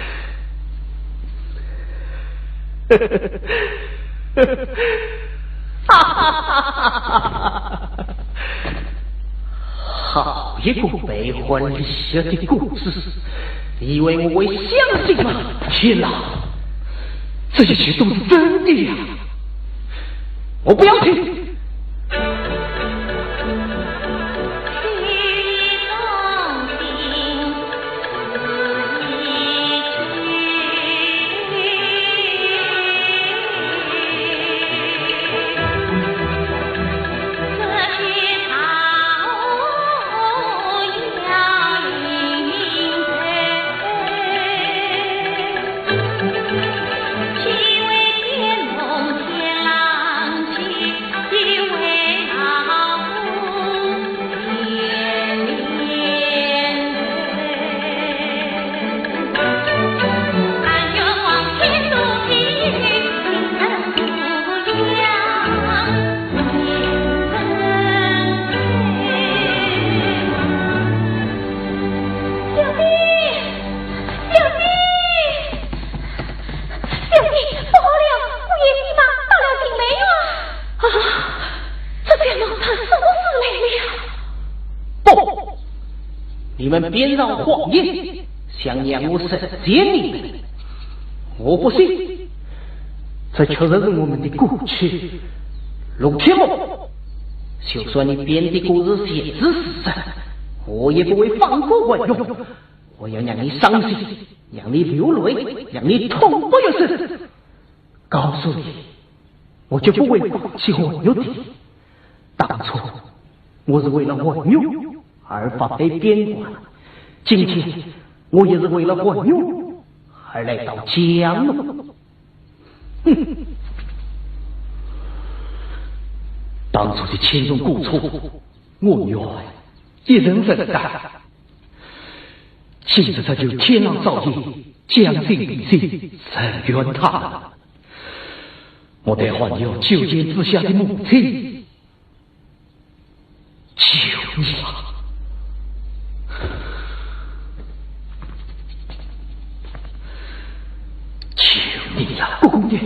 哈哈哈哈哈！ 好一个悲欢离合的故事，你以为我会相信吗？天哪，这一切都是真的呀！我不要听！ 小弟，小弟，小弟，不好了，姑爷你妈到了景梅院。啊，这才闹出什么事来了？不，你们编造谎言，想让我成全你们，我不信。这确实是我们的过去。陆天翁，就算你编的故事全是事实，我也不会放过韩愈。我要让你伤心，让你流泪，让你痛不欲生。告诉你，我绝不会放弃韩愈的。当初我是为了韩愈而发配边关，今天我也是为了韩愈而来到江南。 哼，当初的千重过错，我愿一人承担。今日这就天狼照应，将心比心，成全他。我待还有九泉之下的母亲， 求你了，求你了，公爷！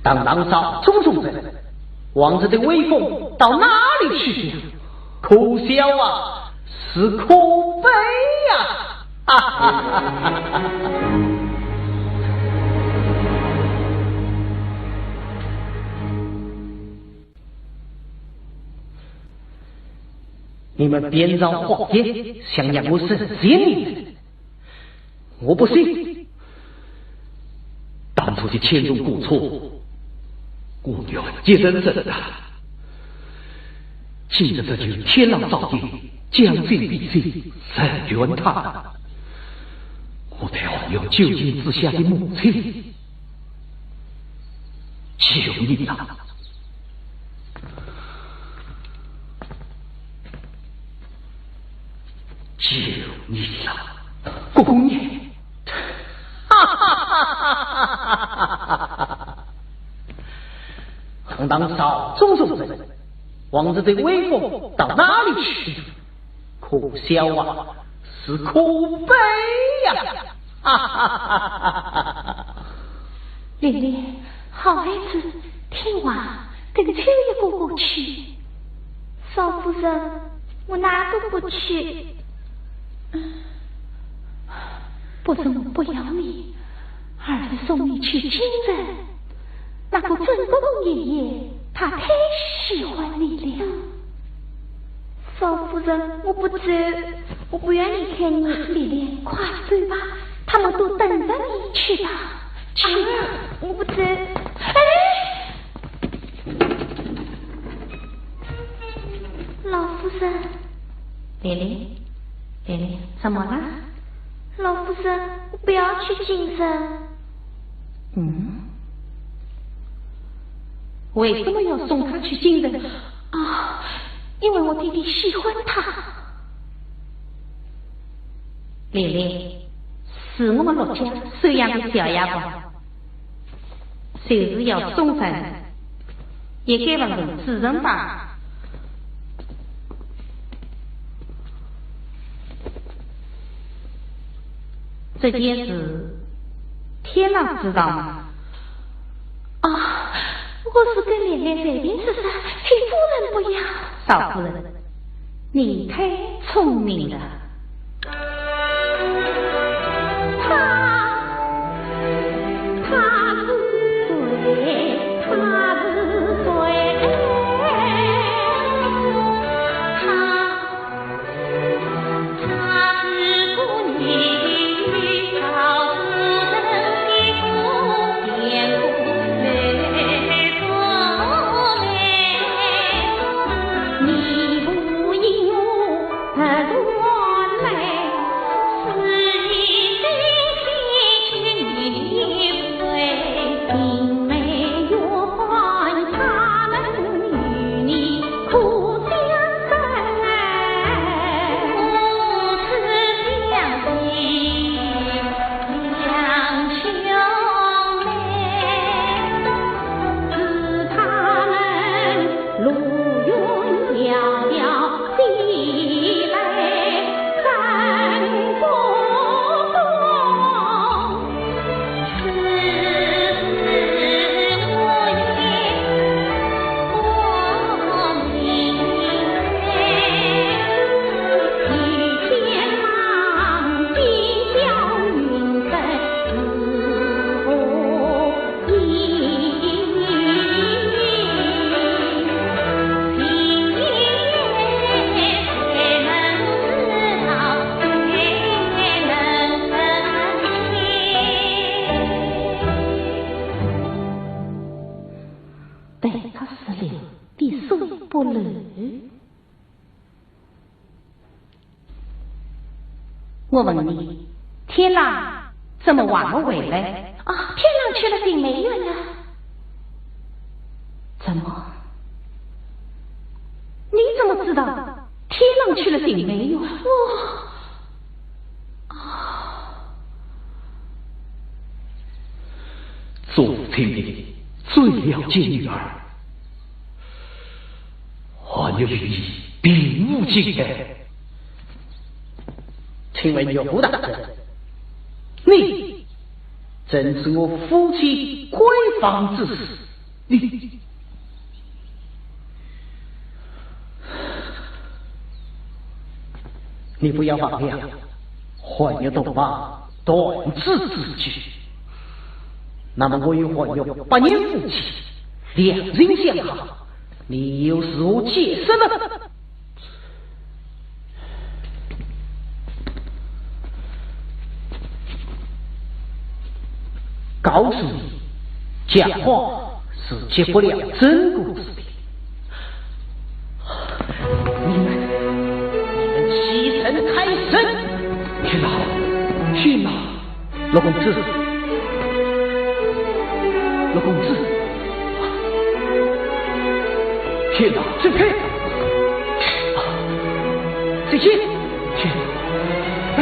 当当朝中重臣，皇上的威风到哪里去了？ 可笑啊，是可悲呀！哈哈哈哈哈！你们编造谎言，想让我成全你们， 我不信。当初的千重过错，我愿一人承担。今日这就天狼照应，将心比心，成全他。我待还有九泉之下的母亲，求你了。 求你了，公爷！哈哈哈哈哈哈！堂堂朝中重臣，皇上的威风到哪里去？可笑啊，是可悲呀！哈哈哈哈哈哈！ 莲莲，好孩子，听话，跟秋月哥哥去。少夫人，我哪都不去。不是我不要你，而是送你去京城，那个曾国藩爷爷他太喜欢你了。少夫人，我不走，我不愿离开你。丽丽，快走吧，他们都等着你。去吧，去吧，我不走。哎，老夫人。丽丽，丽丽，怎么了？老夫人，我不要去京城。嗯？为什么要送她去京城？啊，因为我爹爹喜欢她。丽丽，是我们陆家收养的小丫鬟，就是要送人，也该问问主人吧。这件事，天狼知道吗？啊，我是跟丽丽随便说说，请夫人不要。少夫人，你太聪明了。他，他是谁？他是谁？他 待客是礼，滴水不漏。我问你，天狼怎么还没回来？啊，天狼去了寻梅院了。怎么？你怎么知道天狼去了寻梅院？我，啊， 做父亲的最了解女儿，寒月与你并无情爱。请问岳父大人，你正是我夫妻闺房之事，你 你不要忘了，寒月洞房断子之举。那么我与寒月百年夫妻，两人相好，你又如何解释呢？ 告诉你，讲话是结不了真果子的。你们，你们欺人太甚！天哪，天哪！陆公子，陆公子，天哪，走开！走开！ 哎，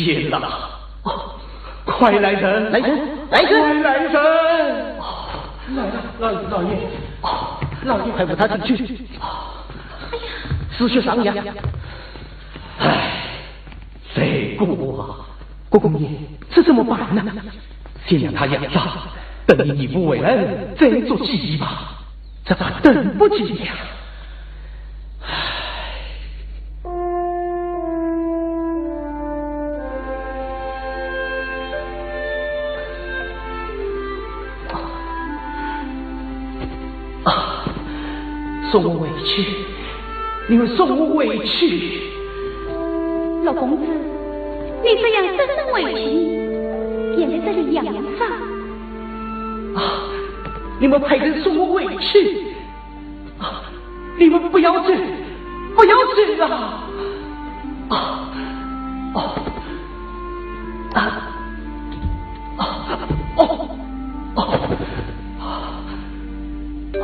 天哪！哦，快来人！来人！来人！快来人！哦，来了，老爷，老爷，哦，老爷，快扶他进去。哎呀，失血上扬。唉，罪过啊！国公爷，这怎么办呢？先让他养伤，等你义父回来再做计吧。 这怕等不及了。唉。啊，送我回去，你们送我回去。陆公子，你这样怎能回去？现在这里养伤。啊，你们派人送我回去。 啊，你们不要走，不要走啊！啊，哦，啊，哦，哦，哦，啊。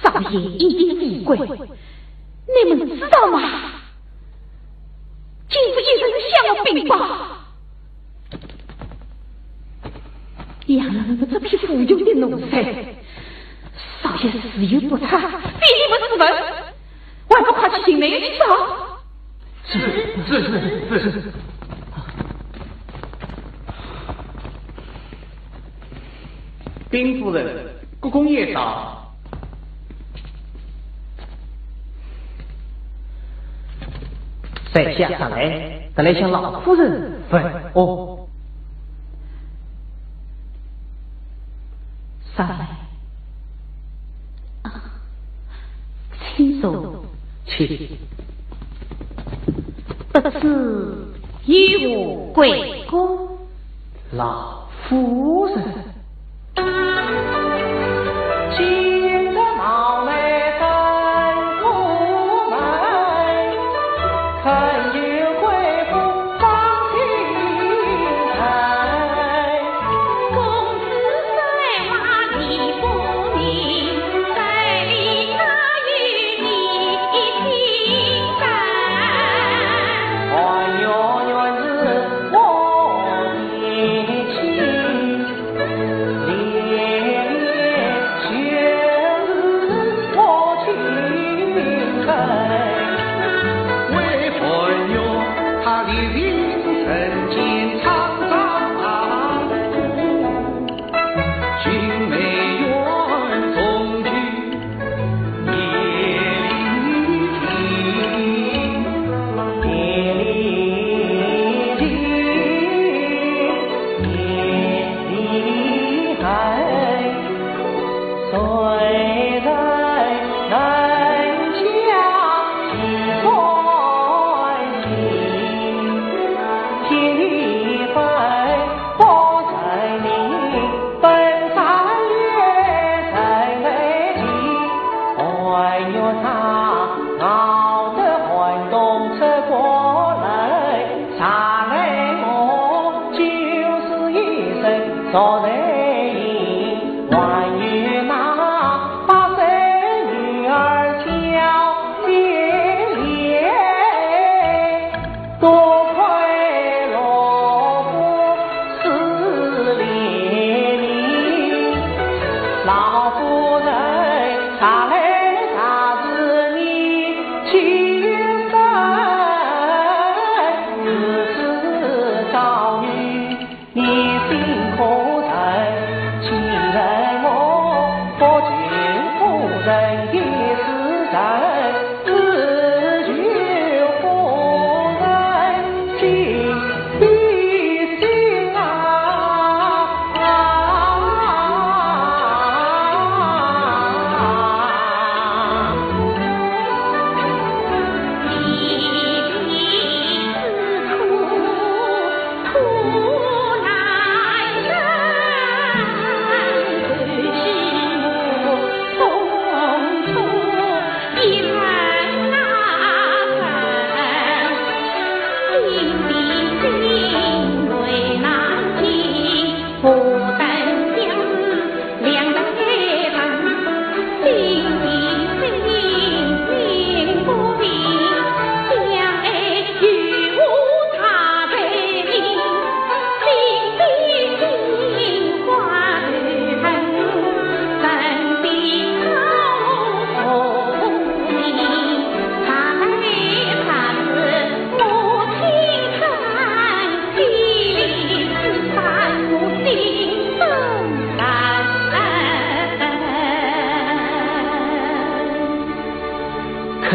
少爷已经回归，你们知道吗？金府一人向我禀报，杨郎这批无用的奴才，少爷自有不测，非你们之份，还不快去寻来去找？ 是，是，是，是。禀夫人，国公爷到。在下上来，特来向老夫人问候。上来。 请坐。请。不知有何贵干？老夫人。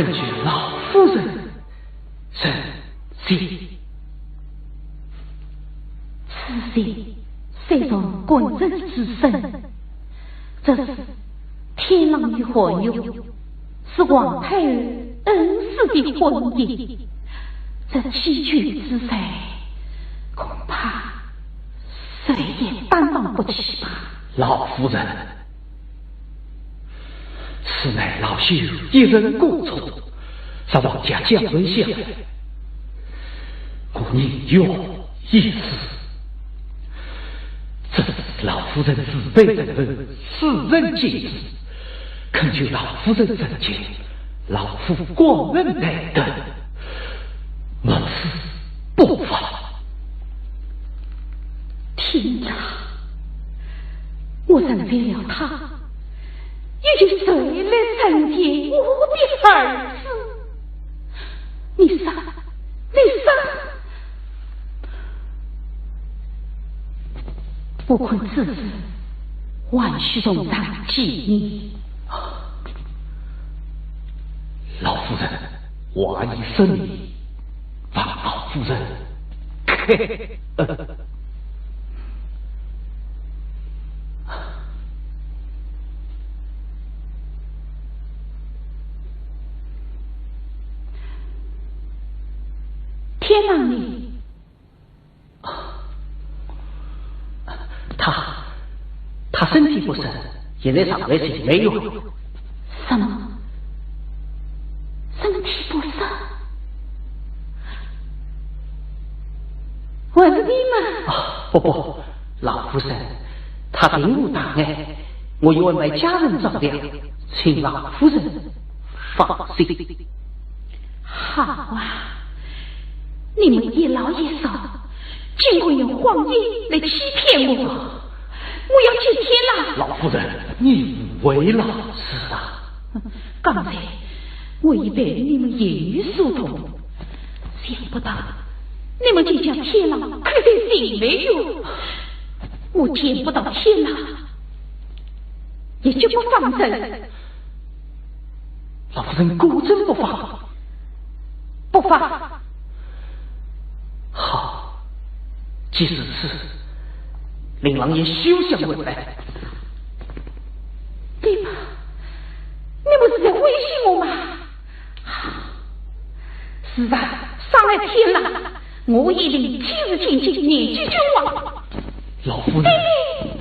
请老夫人成亲。此事虽然官人之身，这是天狼与寒月，是皇太后恩赐的婚姻，这欺君之罪，恐怕谁也担当不起吧。老夫人， 此乃老朽一时过错，受皇家教训下来，我宁愿一死。这是老夫人慈悲仁厚，世人皆知，恳求老夫人成全，老夫官人待等，莫死不发。天哪，我认为了他， 又有谁来成全我的儿子？你说，你说。不管此事，还需从长计议。老夫人，话已说明，望老夫人开恩。 天狼呢？他，他身体不适，现在尚未醒来哟。什么？身体不适？问你嘛。啊，不，不，老夫人，他并无大碍，我有安排家人照料，请老夫人 放心。好啊，你们一老一少，竟敢用谎言来欺骗我！我要见天狼！老夫人，你误会了。是啊。刚才我已被你们言语所动，想不到你们竟将天狼看在心里哟。我见不到天狼，也绝不放人。 老夫人果真不放？不放。好，既如此，令狼也休想回来。你们，你们是在威胁我吗？好，是啊，杀了天狼， 我一定亲自进京，念及君王。老夫人。爹爹。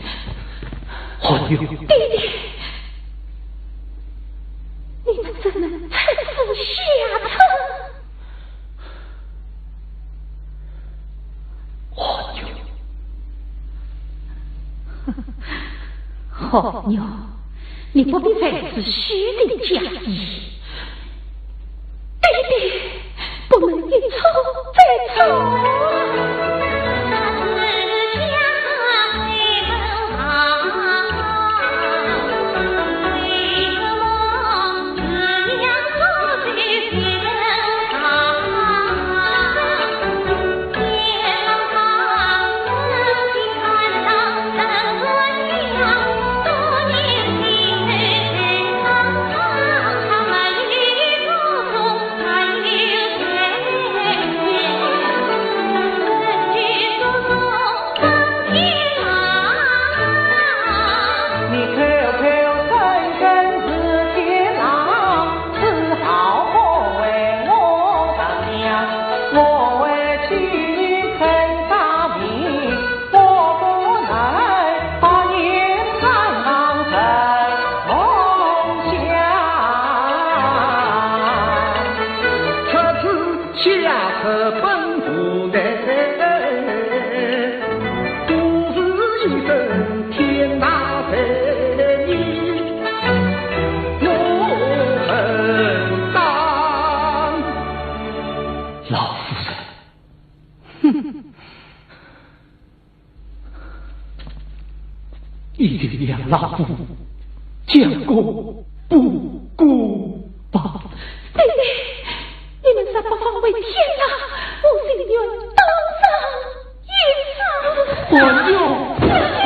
寒月。爹爹，你们怎能出此下策？寒月。寒月，你不必在此虚情假意。 爹爹，不能一错再错。老夫人。哼，一定要老夫将功补过吧。爹爹，你们若不放回天狼，我情愿当场一死。寒月，寒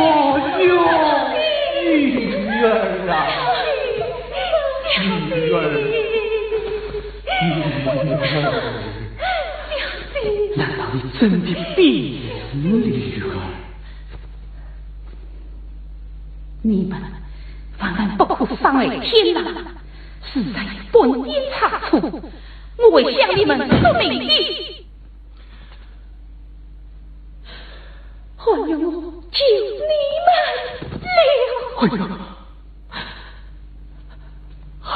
月，女儿啊，女儿。真的变了啊！你们万万不可伤害天良，事在本店差错，我会向你们说明的。 还有我救你们了。哎呀，唉。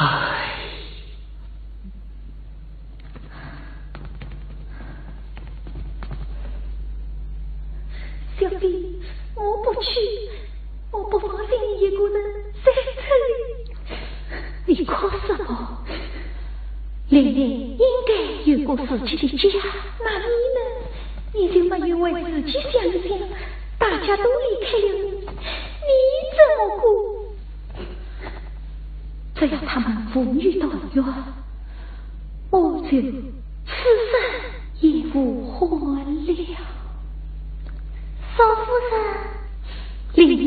小弟，我不去，我不放心你一个人在这里。你哭什么？ 琳琳应该有个自己的家。那你呢？你就没有为自己想一想？大家都离开了你，你怎么过？只要他们父女团圆，我就此生也无憾了。 少夫人。琳琳？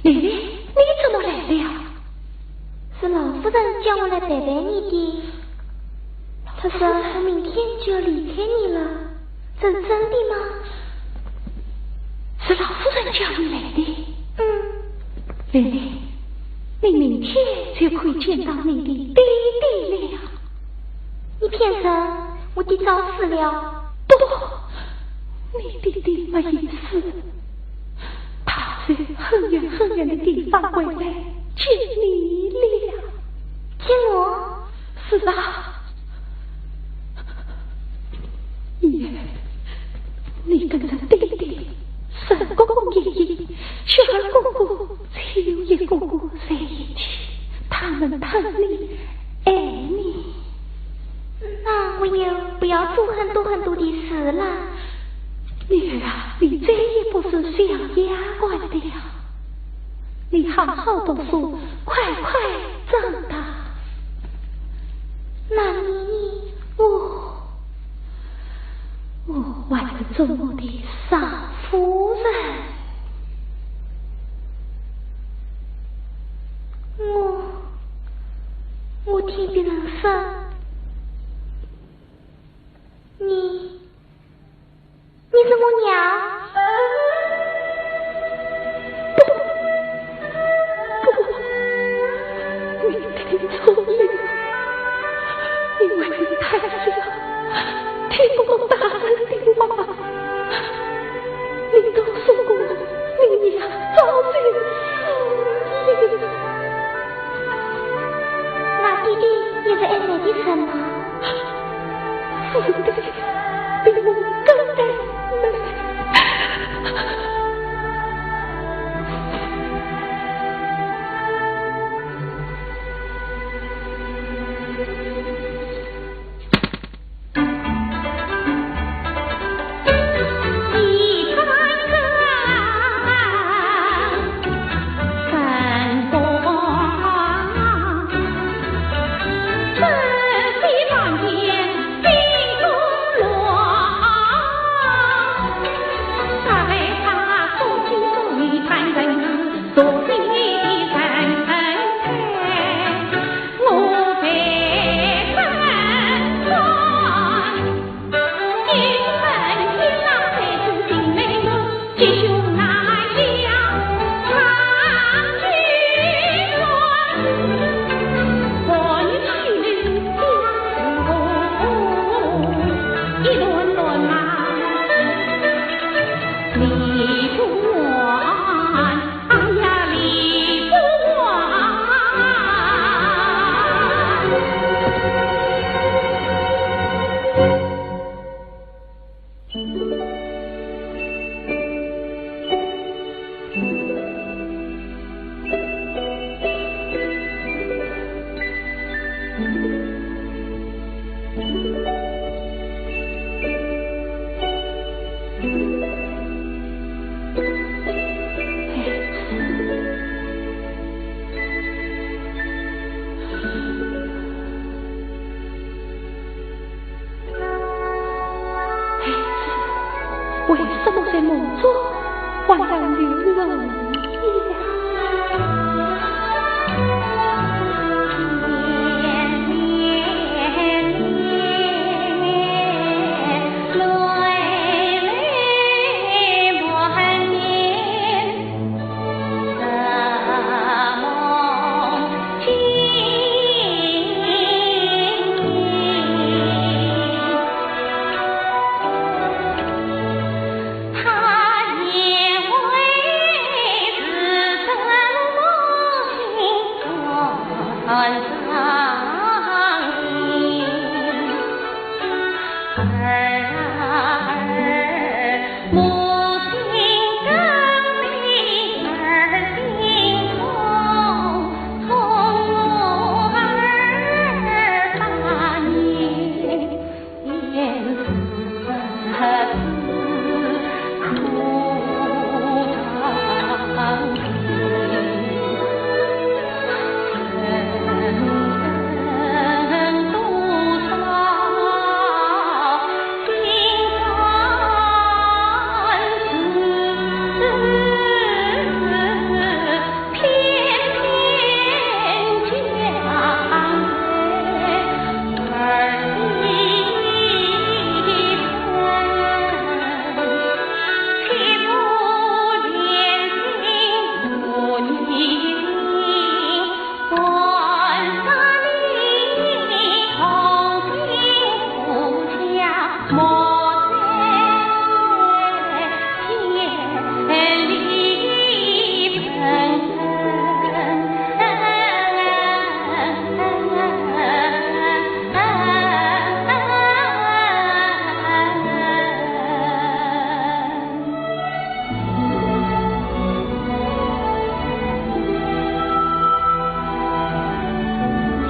琳琳，你怎么来了？是老夫人叫我来陪陪你的。她说我明天就要离开你了，这是真的吗？是老夫人叫你来的？嗯。 琳琳，你明天就可以见到你的爹爹了。你骗人，我爹早死了。不，你爹爹没有死，他从很远很远的地方回来见你了。见我？是啊。 你，你跟着爹爹，生个个月月，雪儿哥哥、秋月哥哥在一起，他们疼你、爱你。那我也不要做很多很多的事了。女儿啊，你再也不是小丫鬟的了。 你好好读书，快快长大。那你，我，我还是做我的少夫人。我，我听别人说，你 你是我娘？不，不，你听错了，因为你太小，听不懂大人的话。你告诉我，你娘早就死了。那爹爹也是爱你的人吗？ 死得比我更难。孩子，为什么在梦中还要流泪呀？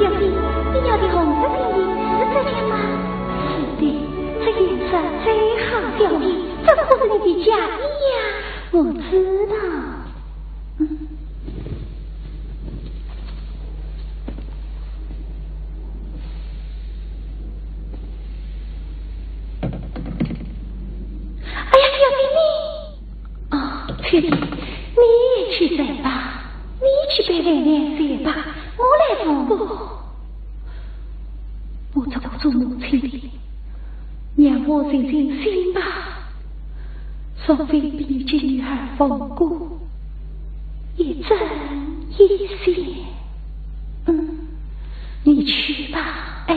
小姐，你要的红色锦衣是这件吗？是的，这颜色最好。小姐，这可是你的嫁衣呀。我知道。嗯。哎呀，小姐你。 哦，秋萍，你也去睡吧，你去陪奶奶睡吧，我来做。不，我这个做母亲的，让我静静心吧，若非被你这女儿放过，也真一些。嗯，你去吧，哎。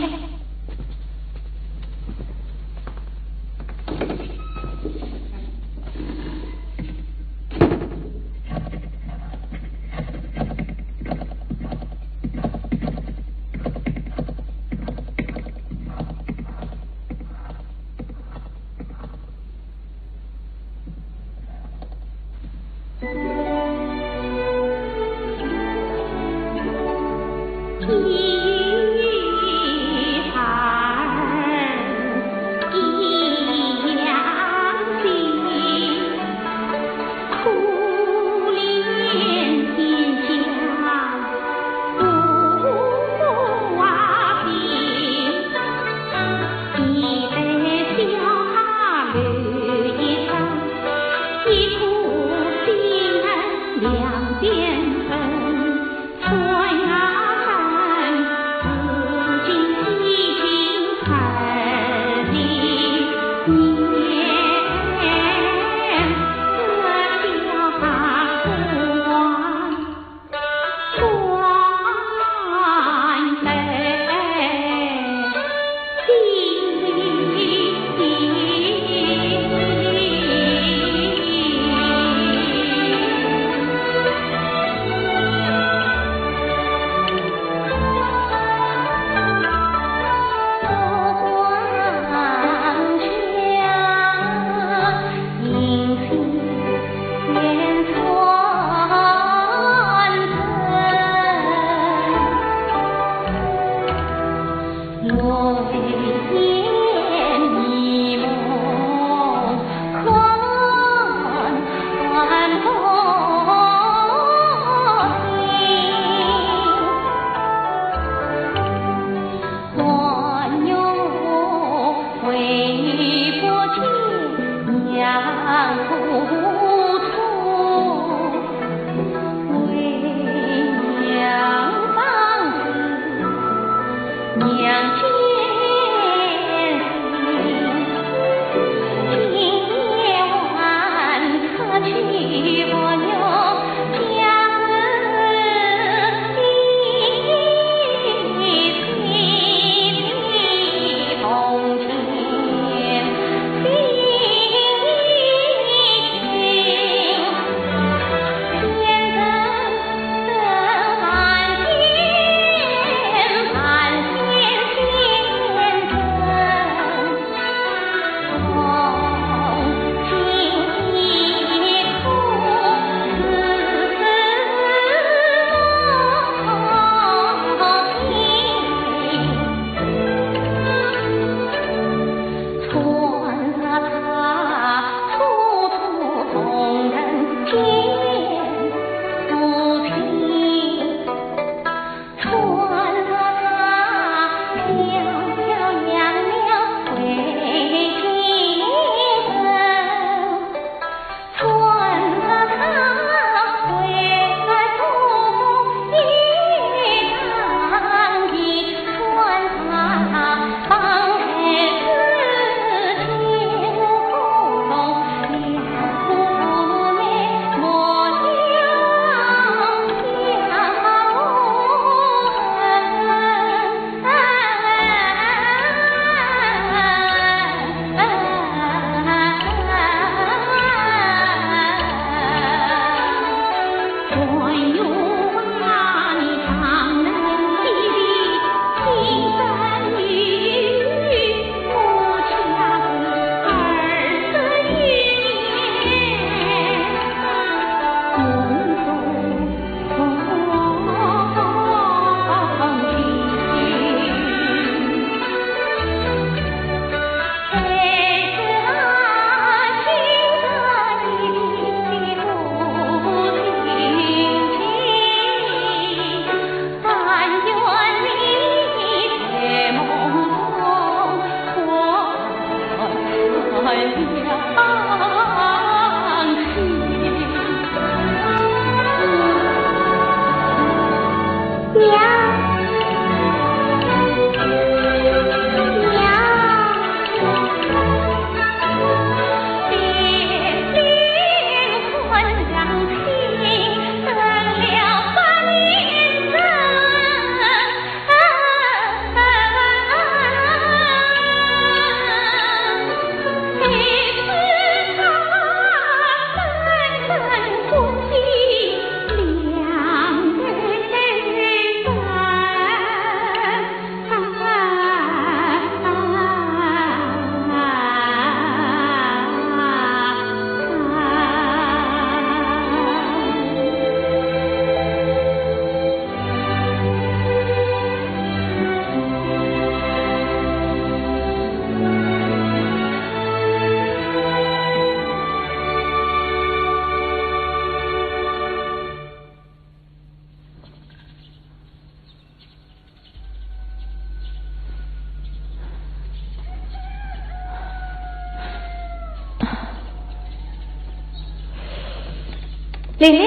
琳琳，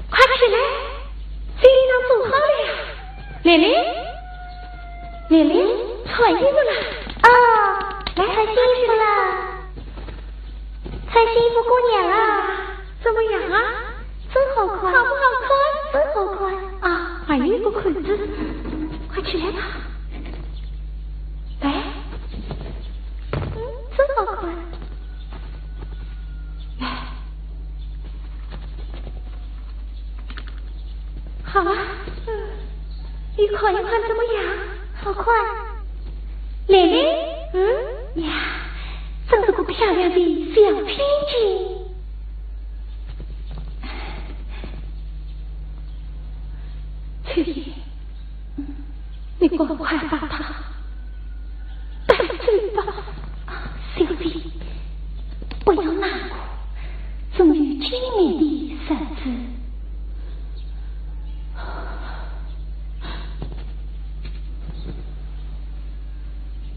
快起来，水已经煮好了呀。琳琳，琳琳，穿衣服了。哦，来，穿新衣服了。穿新衣服过年了。怎么样啊？真好看。好不好看？真好看。啊，还有一个扣子，快起来吧。来，嗯，真好看。来。 好啊，嗯，你看一看怎么样？好看。琳琳，嗯？呀，真是个漂亮的小姐姐。秋姐，你赶快把她带走吧。小姐，不要难过，总有见面的日子。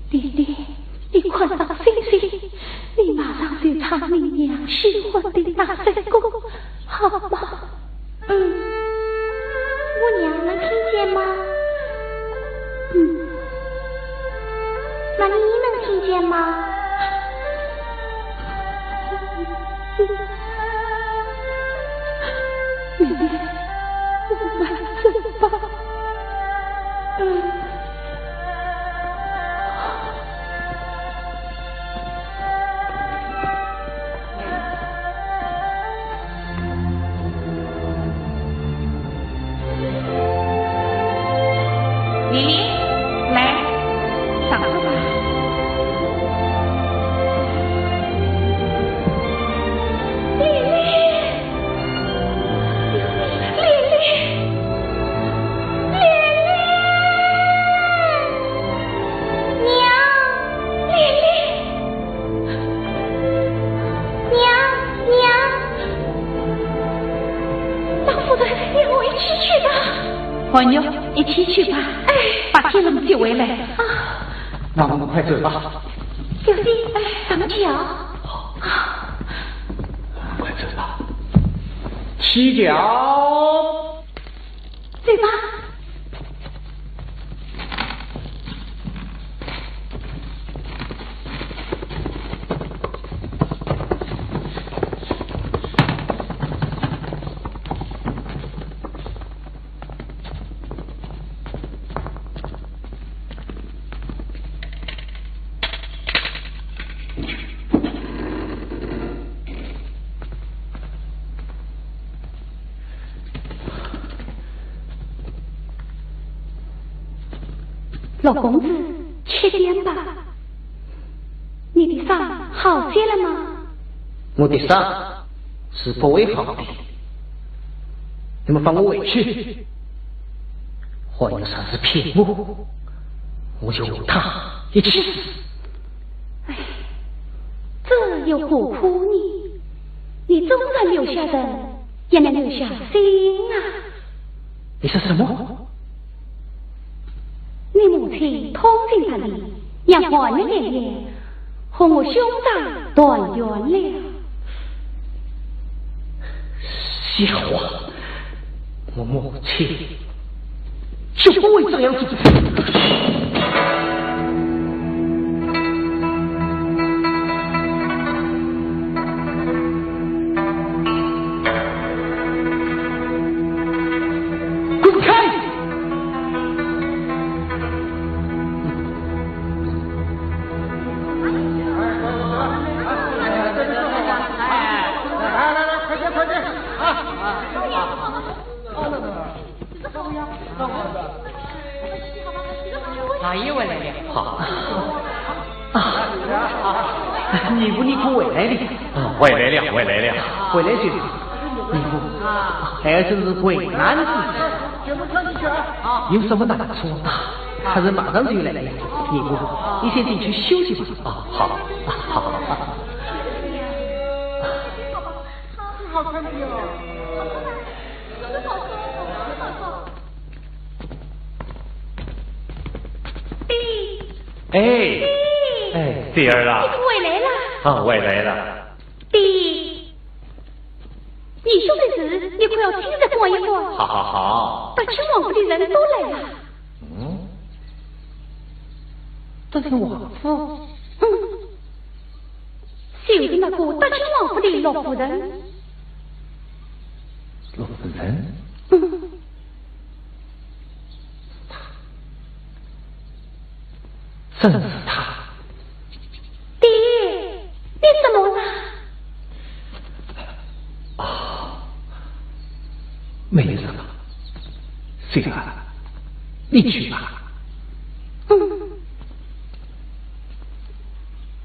爹爹，你看上星星，你马上就唱你娘喜欢的那首歌，好吗？嗯，我娘能听见吗？嗯，那你能听见吗？ 琳琳，来，上车吧。琳琳，琳琳，琳琳，娘，琳琳。 娘，娘，老夫人，你和我一起去吧。红玉，一起去吧。哎。把天冷就回来。啊。那我们快走吧。小姐，哎，咱们去啊。好。快走吧。起轿。 走吧。陆公子，吃点吧。你的伤好些了吗？我的伤是不会好的。你们放我回去。红玉上次骗我，我就和她一起死。唉，这又何苦呢？你纵然留下人， 也能留下心啊。你说什么？你母亲通情达理，让红玉姐姐和我兄长团圆了。瞎话！我母亲 就不会这样子。滚开！来来来，快点快点！啊！ 啊，又回来了。好。啊，你不，你可回来了。啊，回来了，回来了。回来就好。你不，孩儿真是为难之极。有什么难处啊？他人马上就来了。你不，你先进去休息吧。啊，好，好，好。好看的哟。 爹。哎，爹。哎，姐儿啊。你回来了。啊，回来了。爹。你说的事，你可要听仔观一观。好好好。德清王府的人都来了。嗯？德清王府？嗯，就是那个德清王府的陆夫人。陆夫人？嗯。 正是他。爹，你怎么了？啊，没什么。水儿，你去吧。嗯。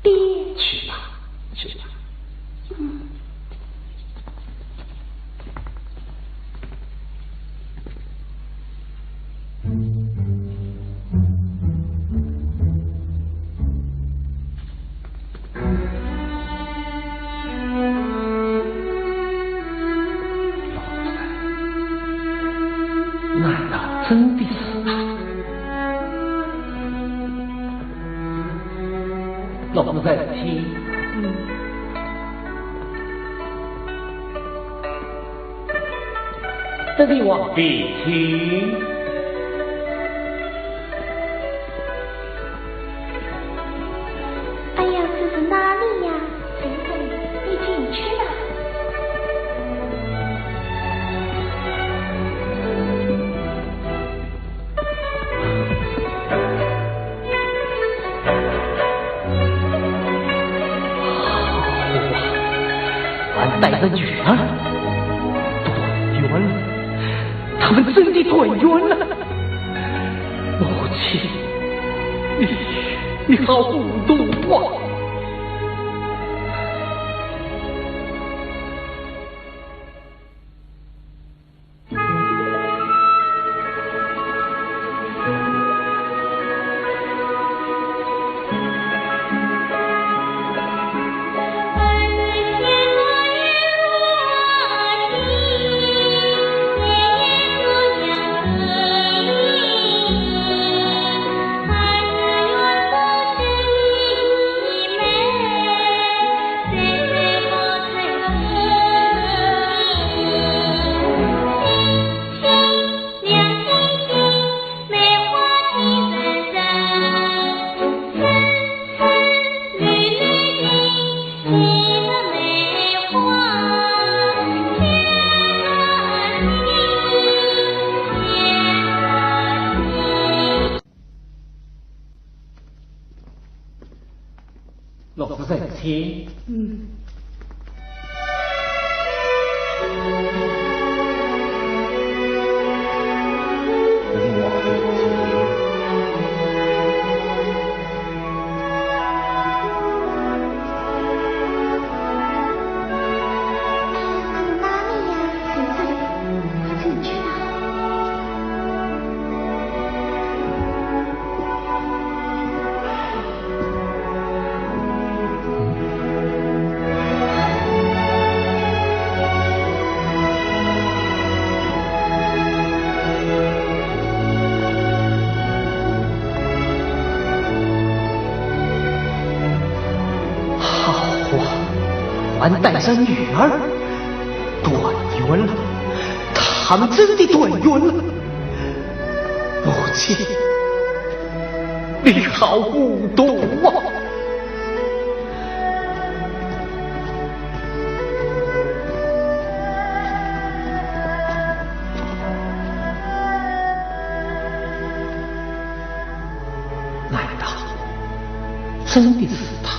爹。去吧，去吧。嗯。 难道真的是他？老夫人请。嗯。 德清王妃请。哎呀，这是哪里呀？等等，你进去吧。 好啊，还带着女儿，团圆了，他们真的团圆了。母亲，你，你好糊涂啊！ 老夫人请。嗯。 好啊，还带上女儿，团圆了，他们真的团圆了。母亲，你好糊涂啊！ 难道真的是他？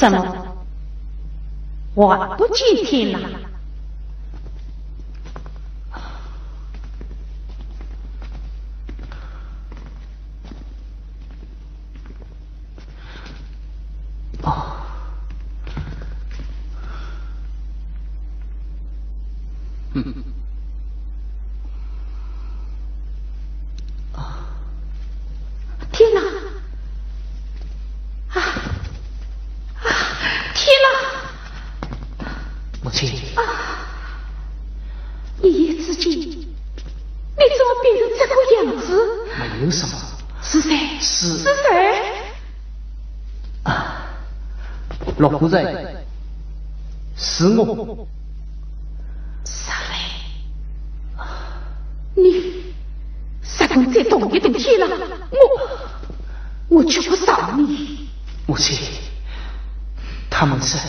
怎么，还不见天亮？哦。嗯。啊。天哪！啊，啊，天哪！母亲。啊，一夜之间，你怎么变成这个样子？没有什么。是谁？是。是谁？啊，陆夫人，是我。啥嘞？你，啥敢再动一动天了，我，我就不饶你。母亲，他们说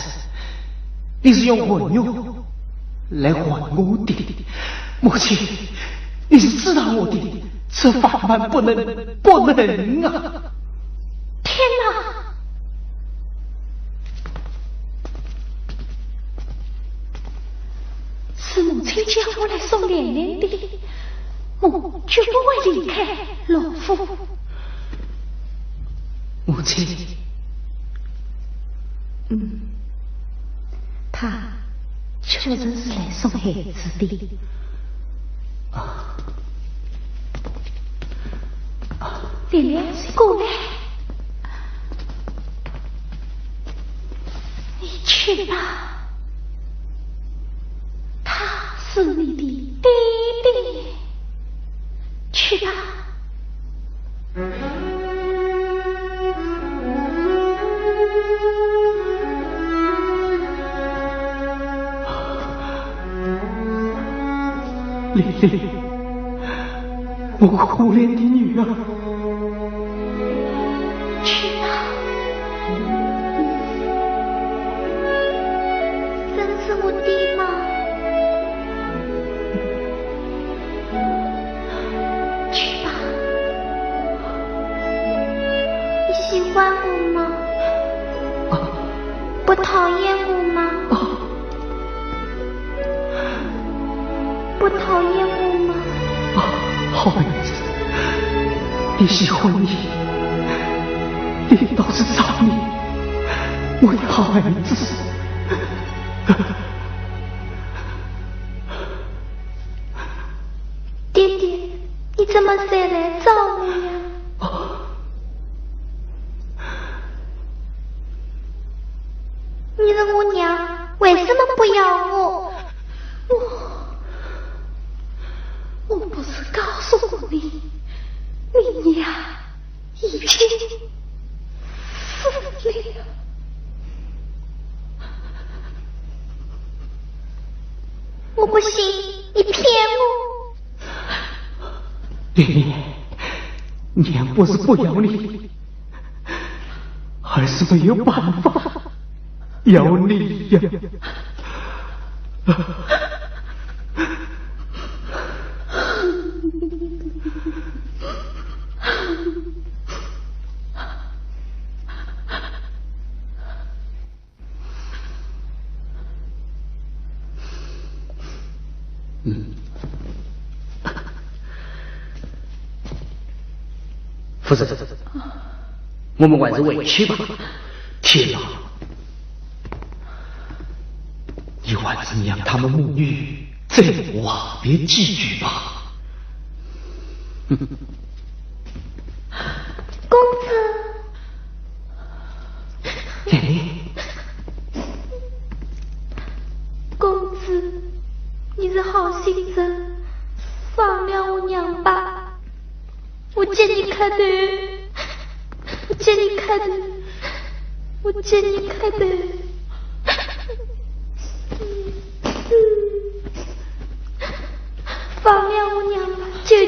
你是用魂玉来还我的。母亲，你是知道我的，这万万不能，不能啊！天哪！是母亲叫我来送莲莲的，我绝不会离开陆府。母亲。嗯。 他确实是来送孩子的。啊。啊。莲莲，过来。你去吧，他是你的爹爹。去吧。 莲莲，我可怜的女儿。去吧。真是我爹吗？ 去吧。你喜欢我吗？啊。不讨厌我吗？啊。不讨厌我吗？啊，好儿子，爹喜欢你，爹倒是找你，我的好儿子。 爹爹，你怎么才来找我呀？你是我娘，为什么不要我？我，我不是告诉过你，你娘 已经死了。我不信，你骗我。莲莲，娘不是不要你，而是没有办法。 要你呀。嗯。夫人，我们还是回去吧。天哪！ 你还是让他们母女再话别几句吧。公子。哎。公子，你是好心人，放了我娘吧。 我给你磕头，我给你磕头，我给你磕头。放了我娘吧，求求你。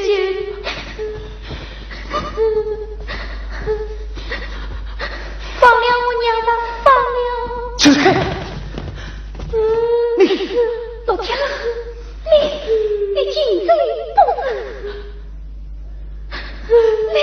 放了我娘吧，放了。走开！你，老天啊，你，你竟然不是 你，你，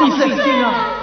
你死定了！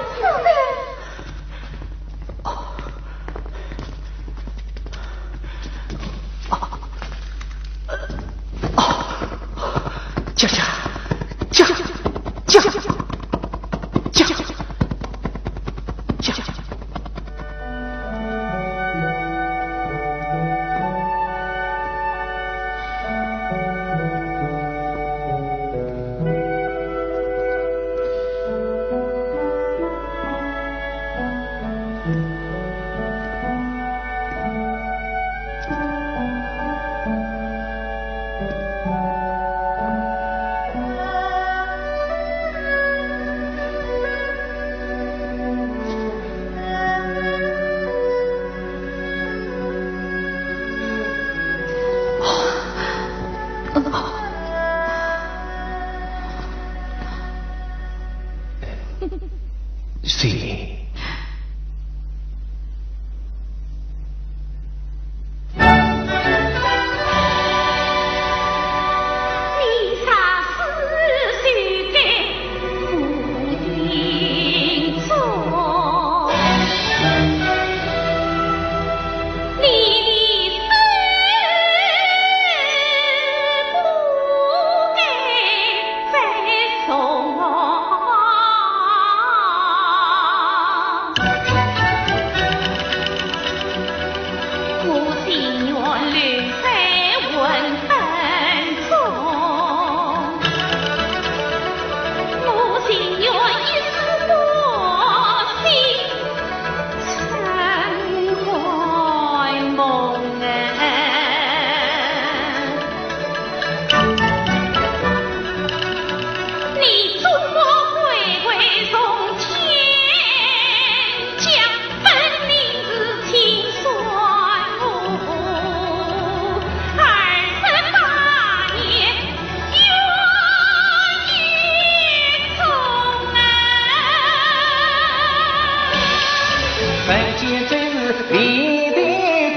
人间真是离别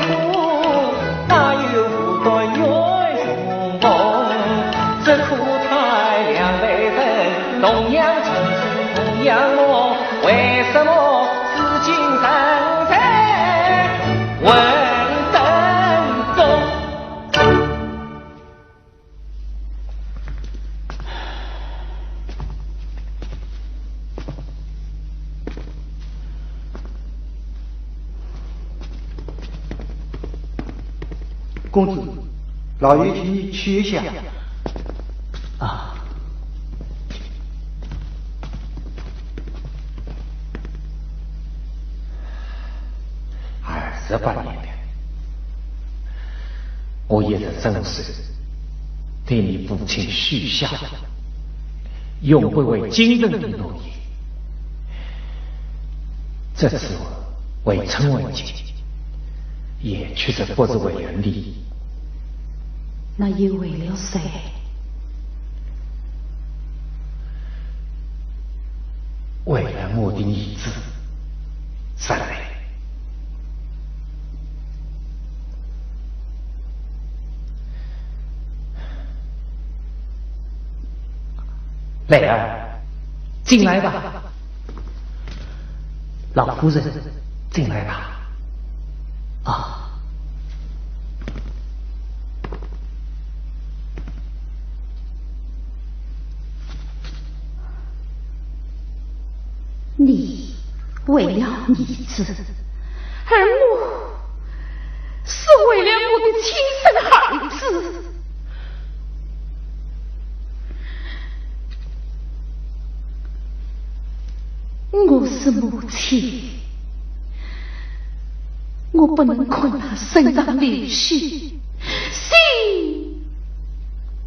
苦，哪有无端怨重逢？这苦菜两代人，同样情深同样痛，为什么至今仍在混沌中？ 公子，老爷请你去一下。啊。 二十八年了，我一直遵守对你父亲许下的永不回京城的诺言。这次我回春回京，也确实不是为了你。那又为了谁？ 为了我的儿子，石兰。兰儿，进来吧。老夫人，进来吧。啊。 你为了儿子，而我是为了我的亲生儿子。我是母亲，我不能看他身上流血，心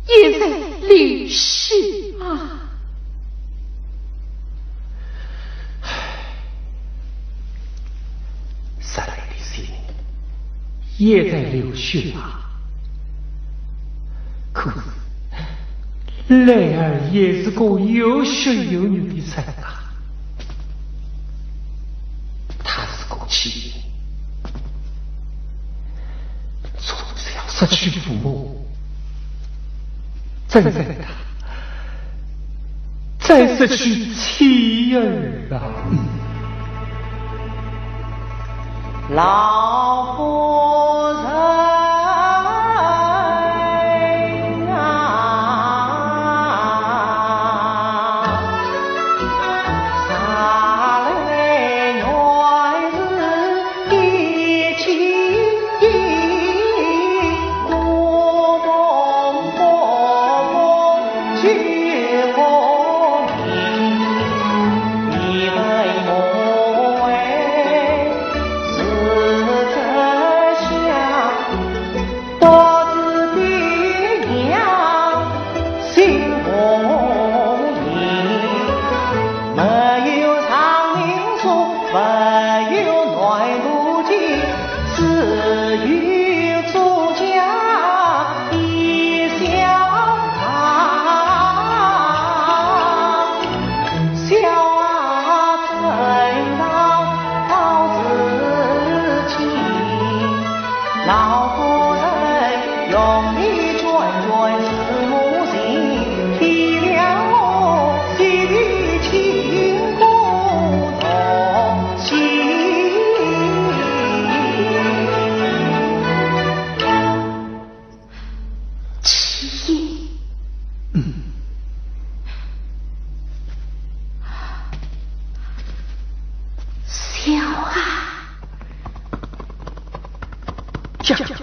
也在流血啊。唉，石兰的心也在流血啊。可是，兰儿也是个有血有肉的人啊。 他是个弃婴，从小失去父母，怎忍得再失去妻儿啊？老夫人啊， 小啊。 驾，驾，驾！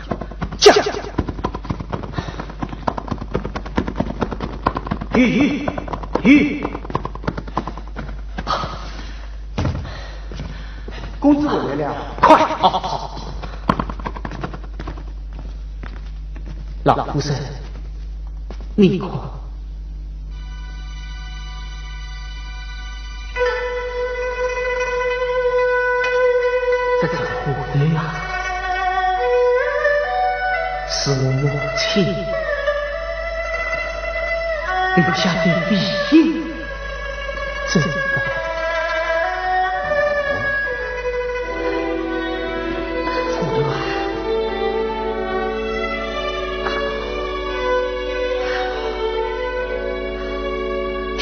嘿，嘿，嘿！公子回来了，快！好，好，好。老夫人，你看。 这个蝴蝶呀，是我母亲留下的遗影，真的。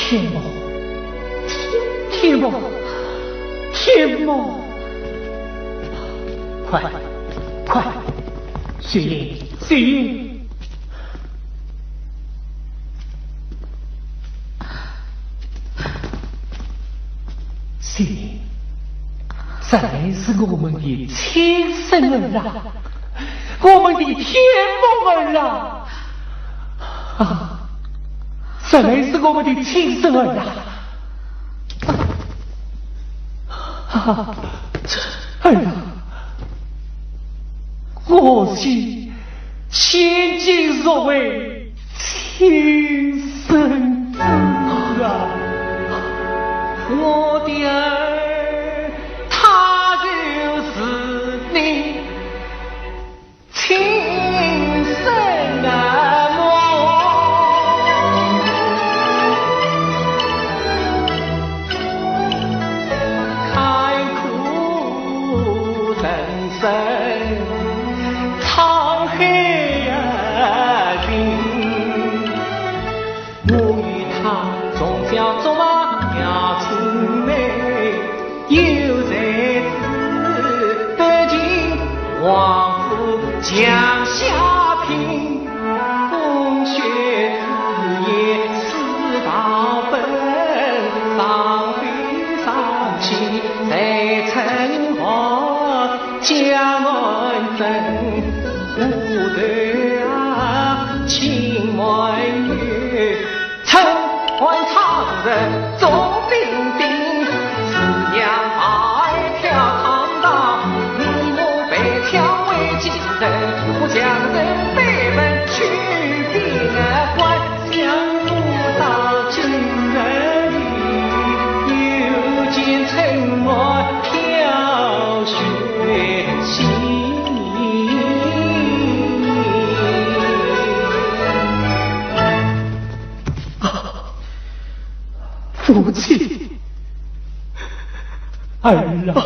天母，天母，天母！快，快，雪雁，雪雁！雪雁，这乃是我们的亲生儿啊，我们的天母儿啊！啊！ 这乃是我们的亲生儿啊！啊，儿啊，我是千金若为亲生子啊！我的儿，他就是你 亲生啊，我看苦人生沧海呀，我与他从小做啊，要青梅。 有才子，不尽王府将下品，风雪之夜四道奔，上悲上气在称王，江南镇，无头啊，亲满月。 春晚唱着总兵丁，四娘白跳唱道，你我白跳为几人，我将人百分去边关，想不到今日里，又见春晚飘雪。 父亲，儿啊！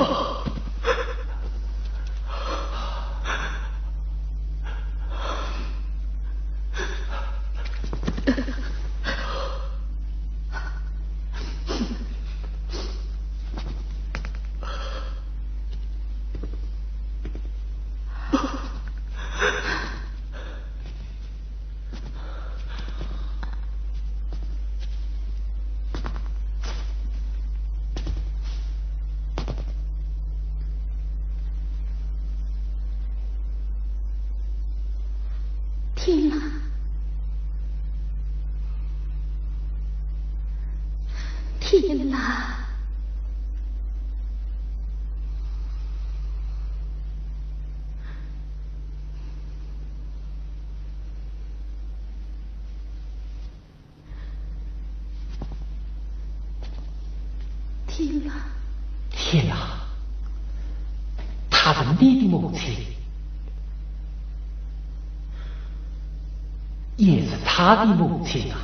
天哪！天哪！ 天哪！天哪！她是你的母亲，也是她的母亲啊！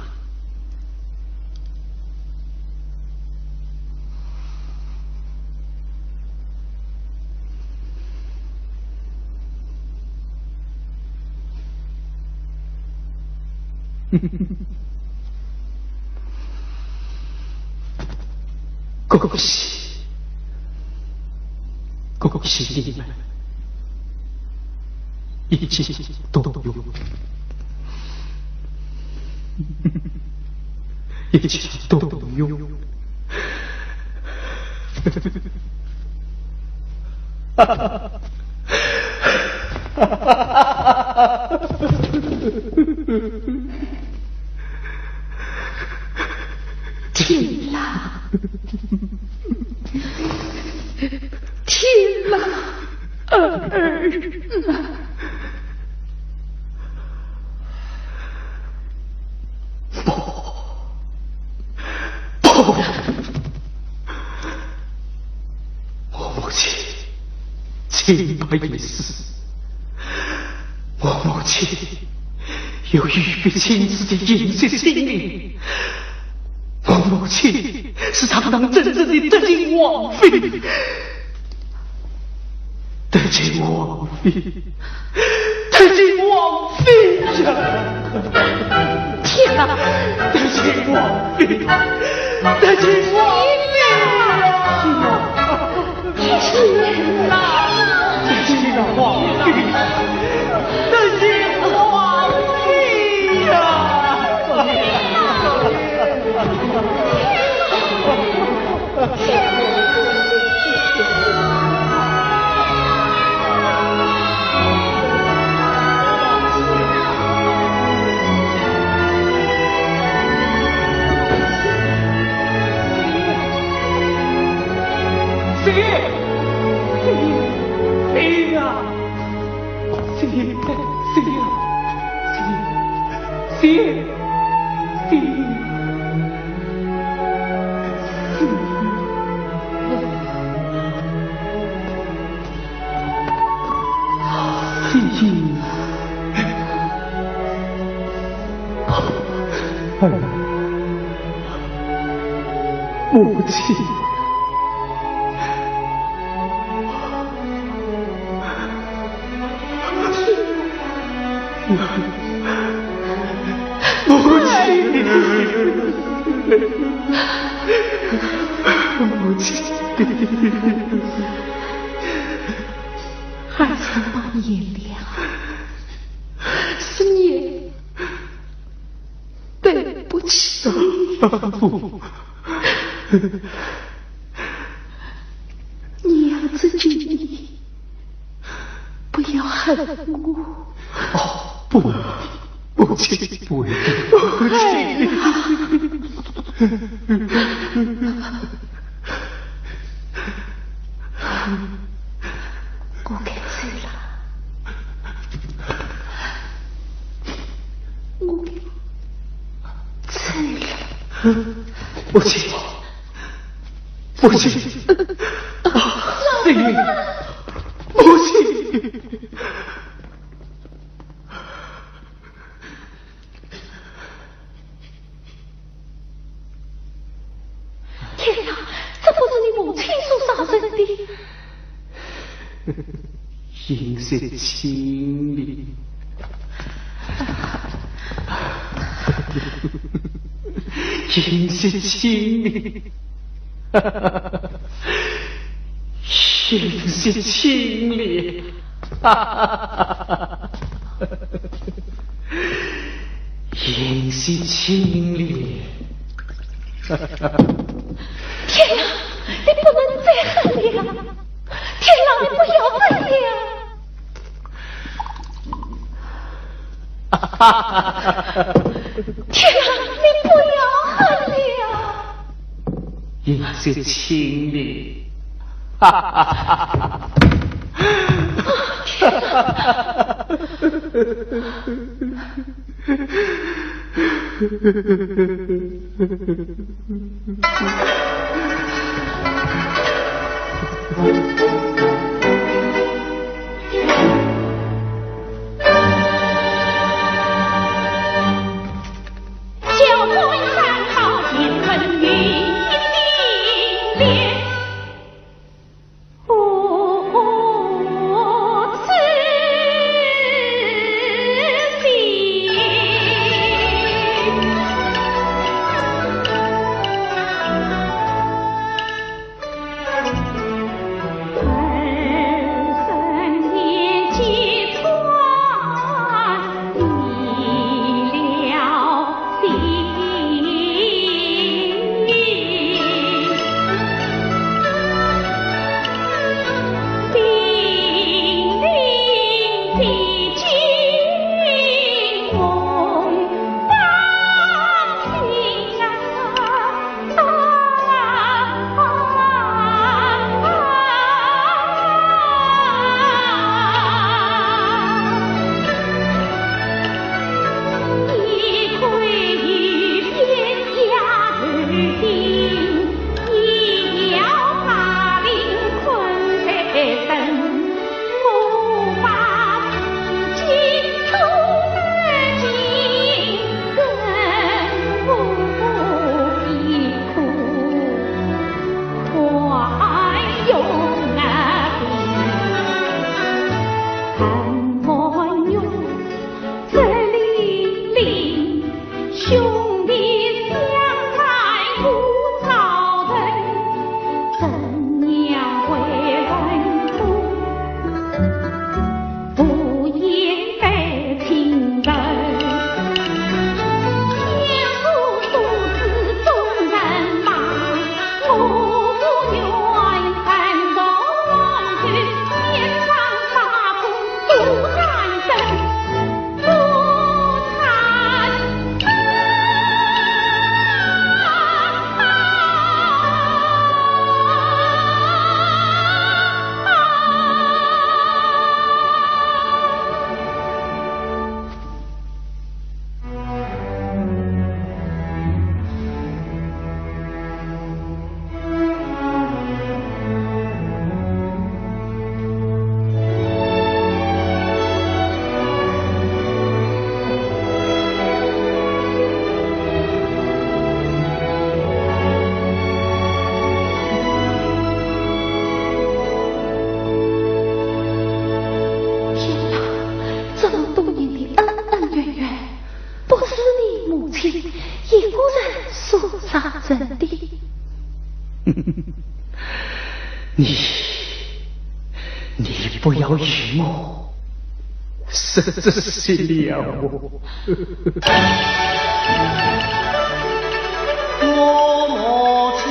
恭喜，恭喜你们！ 一起动用，一起动用。天哪！ 天哪，儿啊！不，不，我母亲清白已死，我母亲 有一别亲子的饮食心理。我母亲是堂堂正正的德亲王妃，德亲王妃，德亲王妃呀！天哪！德清王妃，德清王妃呀！天哪！德清王妃，德清王妃呀！谁？谁呀？谁？谁呀？谁？谁？谁？ 母亲。 母亲，母亲。孩儿把眼泪啊，是你。 对不起。不。你要自己，不要恨我。哦，不，母亲，不，母亲。我该走了。 我走了。母亲，母亲，啊，母亲。 天哪，这不是你母亲所杀人的？饮食清丽，饮食清丽，饮食清丽。 饮食清丽。天哪，你不能再恨了！天哪，你不要恨了！天哪，你不要恨了！ 饮食清丽。你，你不要与我失这些了。我母亲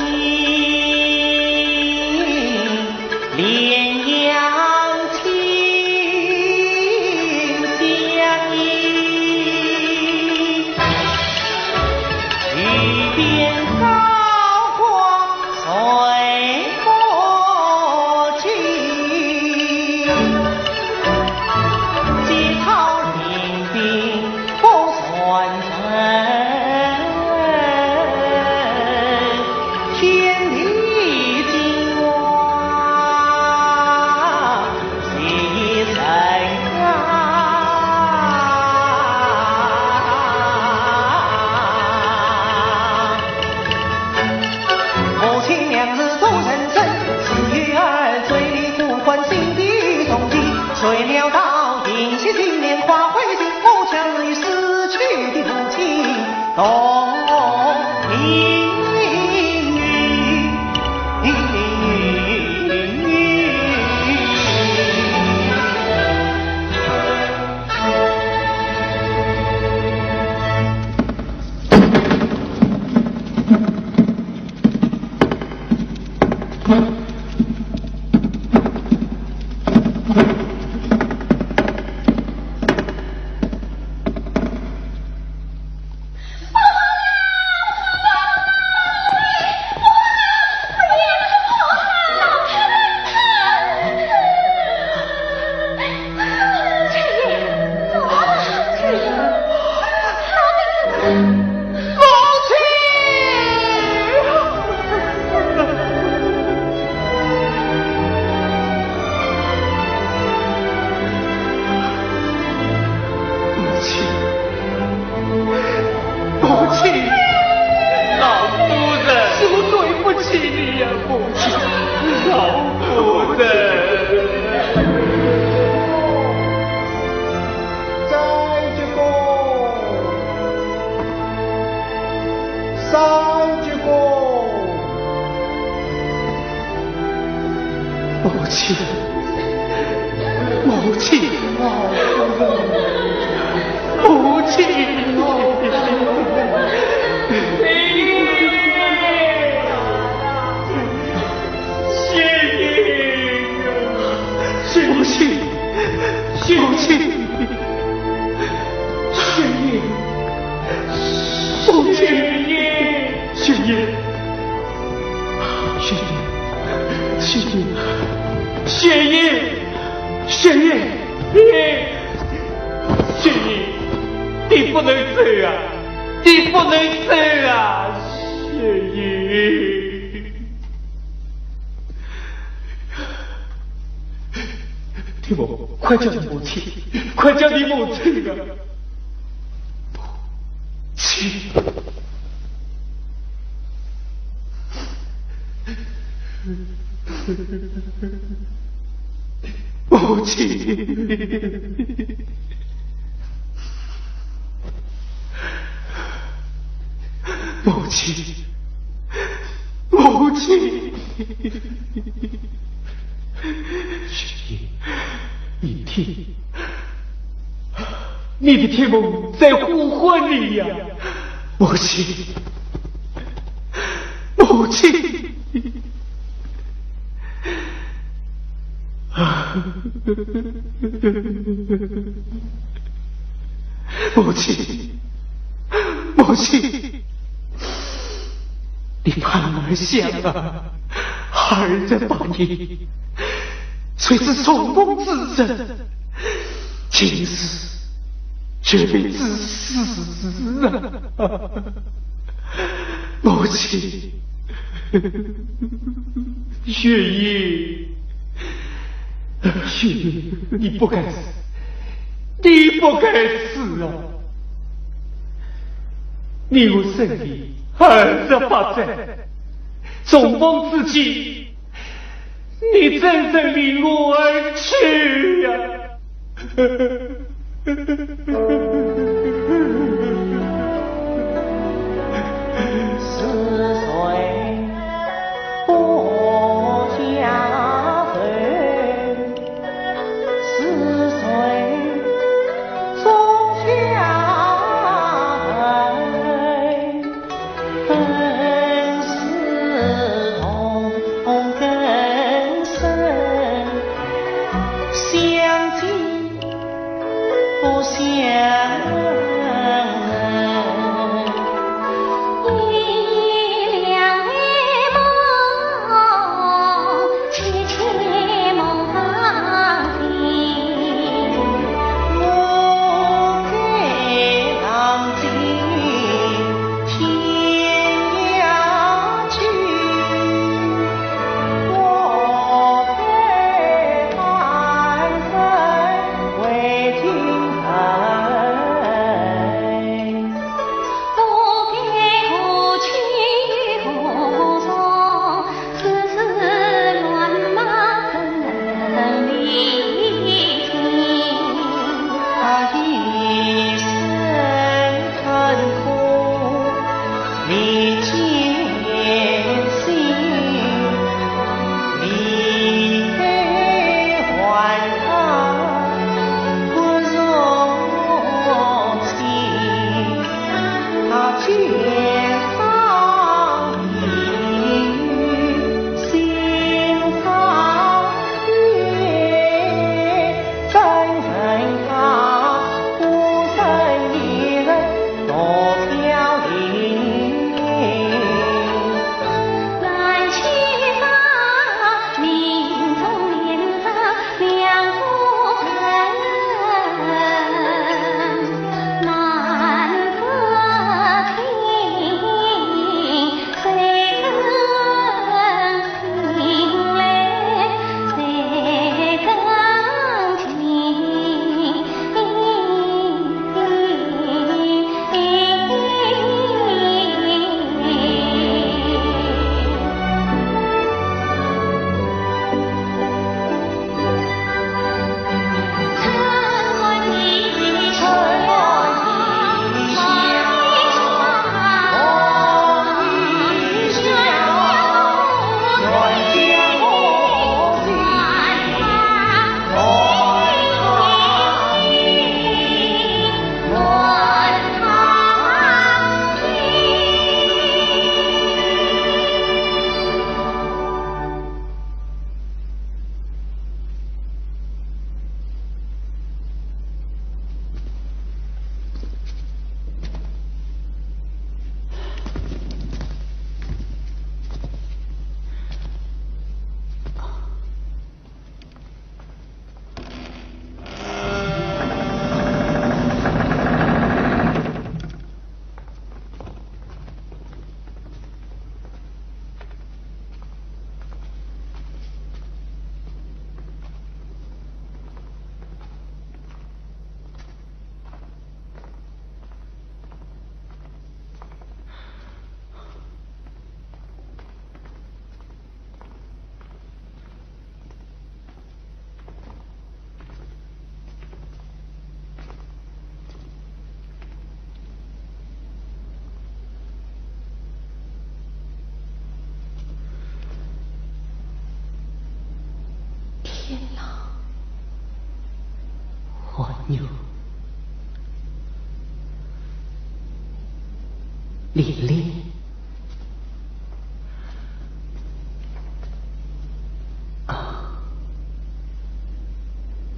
怜养亲，想你，一边高 高高兴，乞讨银锭不算成，千里金花 谁人啊？母亲两字多人憎，是女儿嘴里呼唤心底动情。谁料到银溪金莲花会尽，我将与死去的母亲同命运。 母亲，母亲，老夫人，是我对不起你呀，母亲，老夫人。再鞠躬，三鞠躬。 母亲，母亲，母亲。雪雁，雪雁，母亲，母亲，雪雁，母亲，雪雁。 雪雁，雪雁，雪雁，雪雁，雪雁，你不能走啊，你不能走啊，雪雁。天翁，快叫你母亲，快叫你母亲啊！ 母亲，母亲，母亲。 雪雁，你听，你的天翁在呼唤你呀。母亲，母亲。母亲，母亲。 你盼儿想啊，儿在把你，谁知重逢之日，竟是绝命之死啊！母亲，雪雁，雪雁，你不该死，你不该死啊！ 你我生平二十八载，重逢之际，你怎忍离我而去呀？天狼，还有丽丽。啊，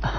啊。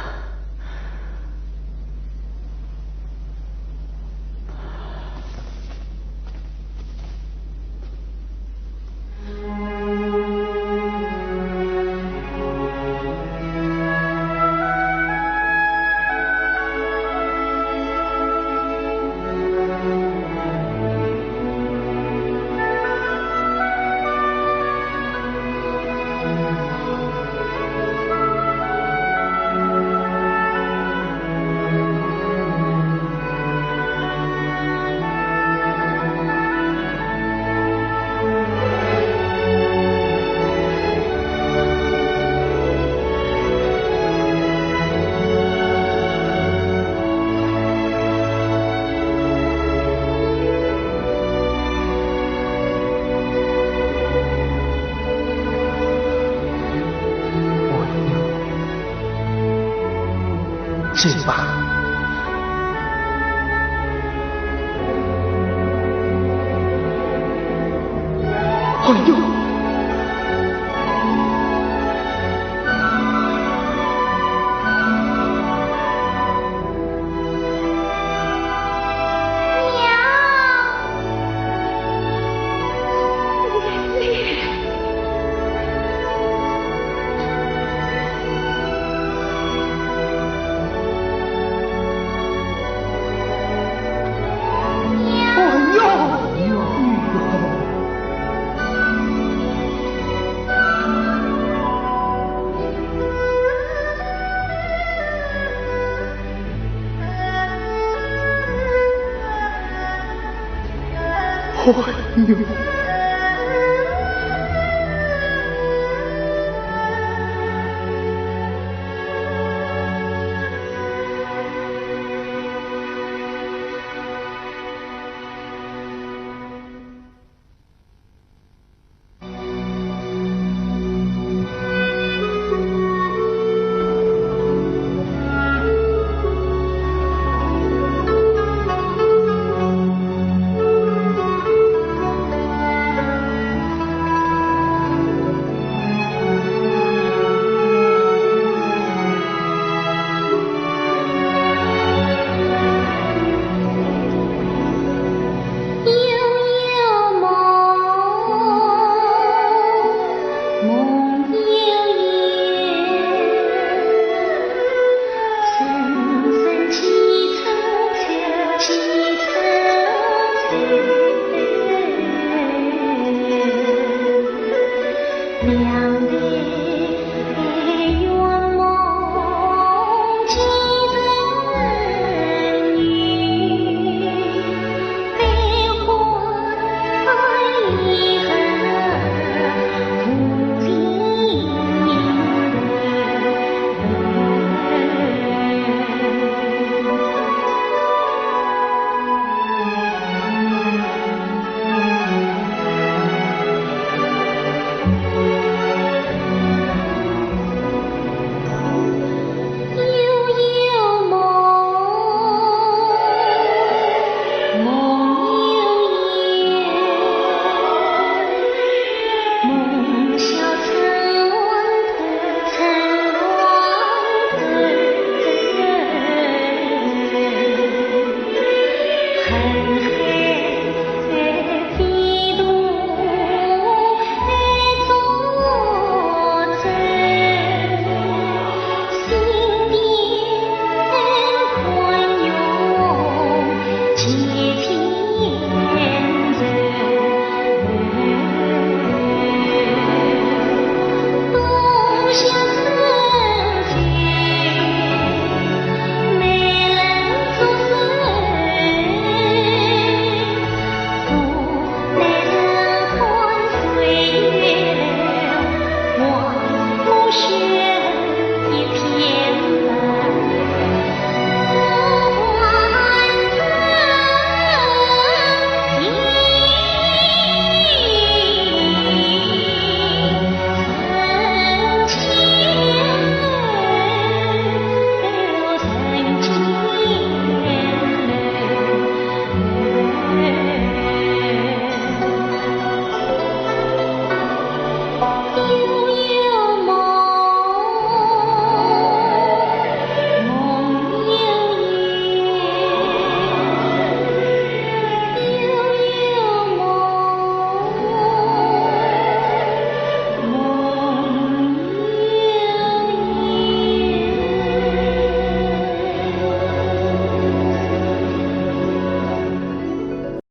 走吧。哎呦！我恨你。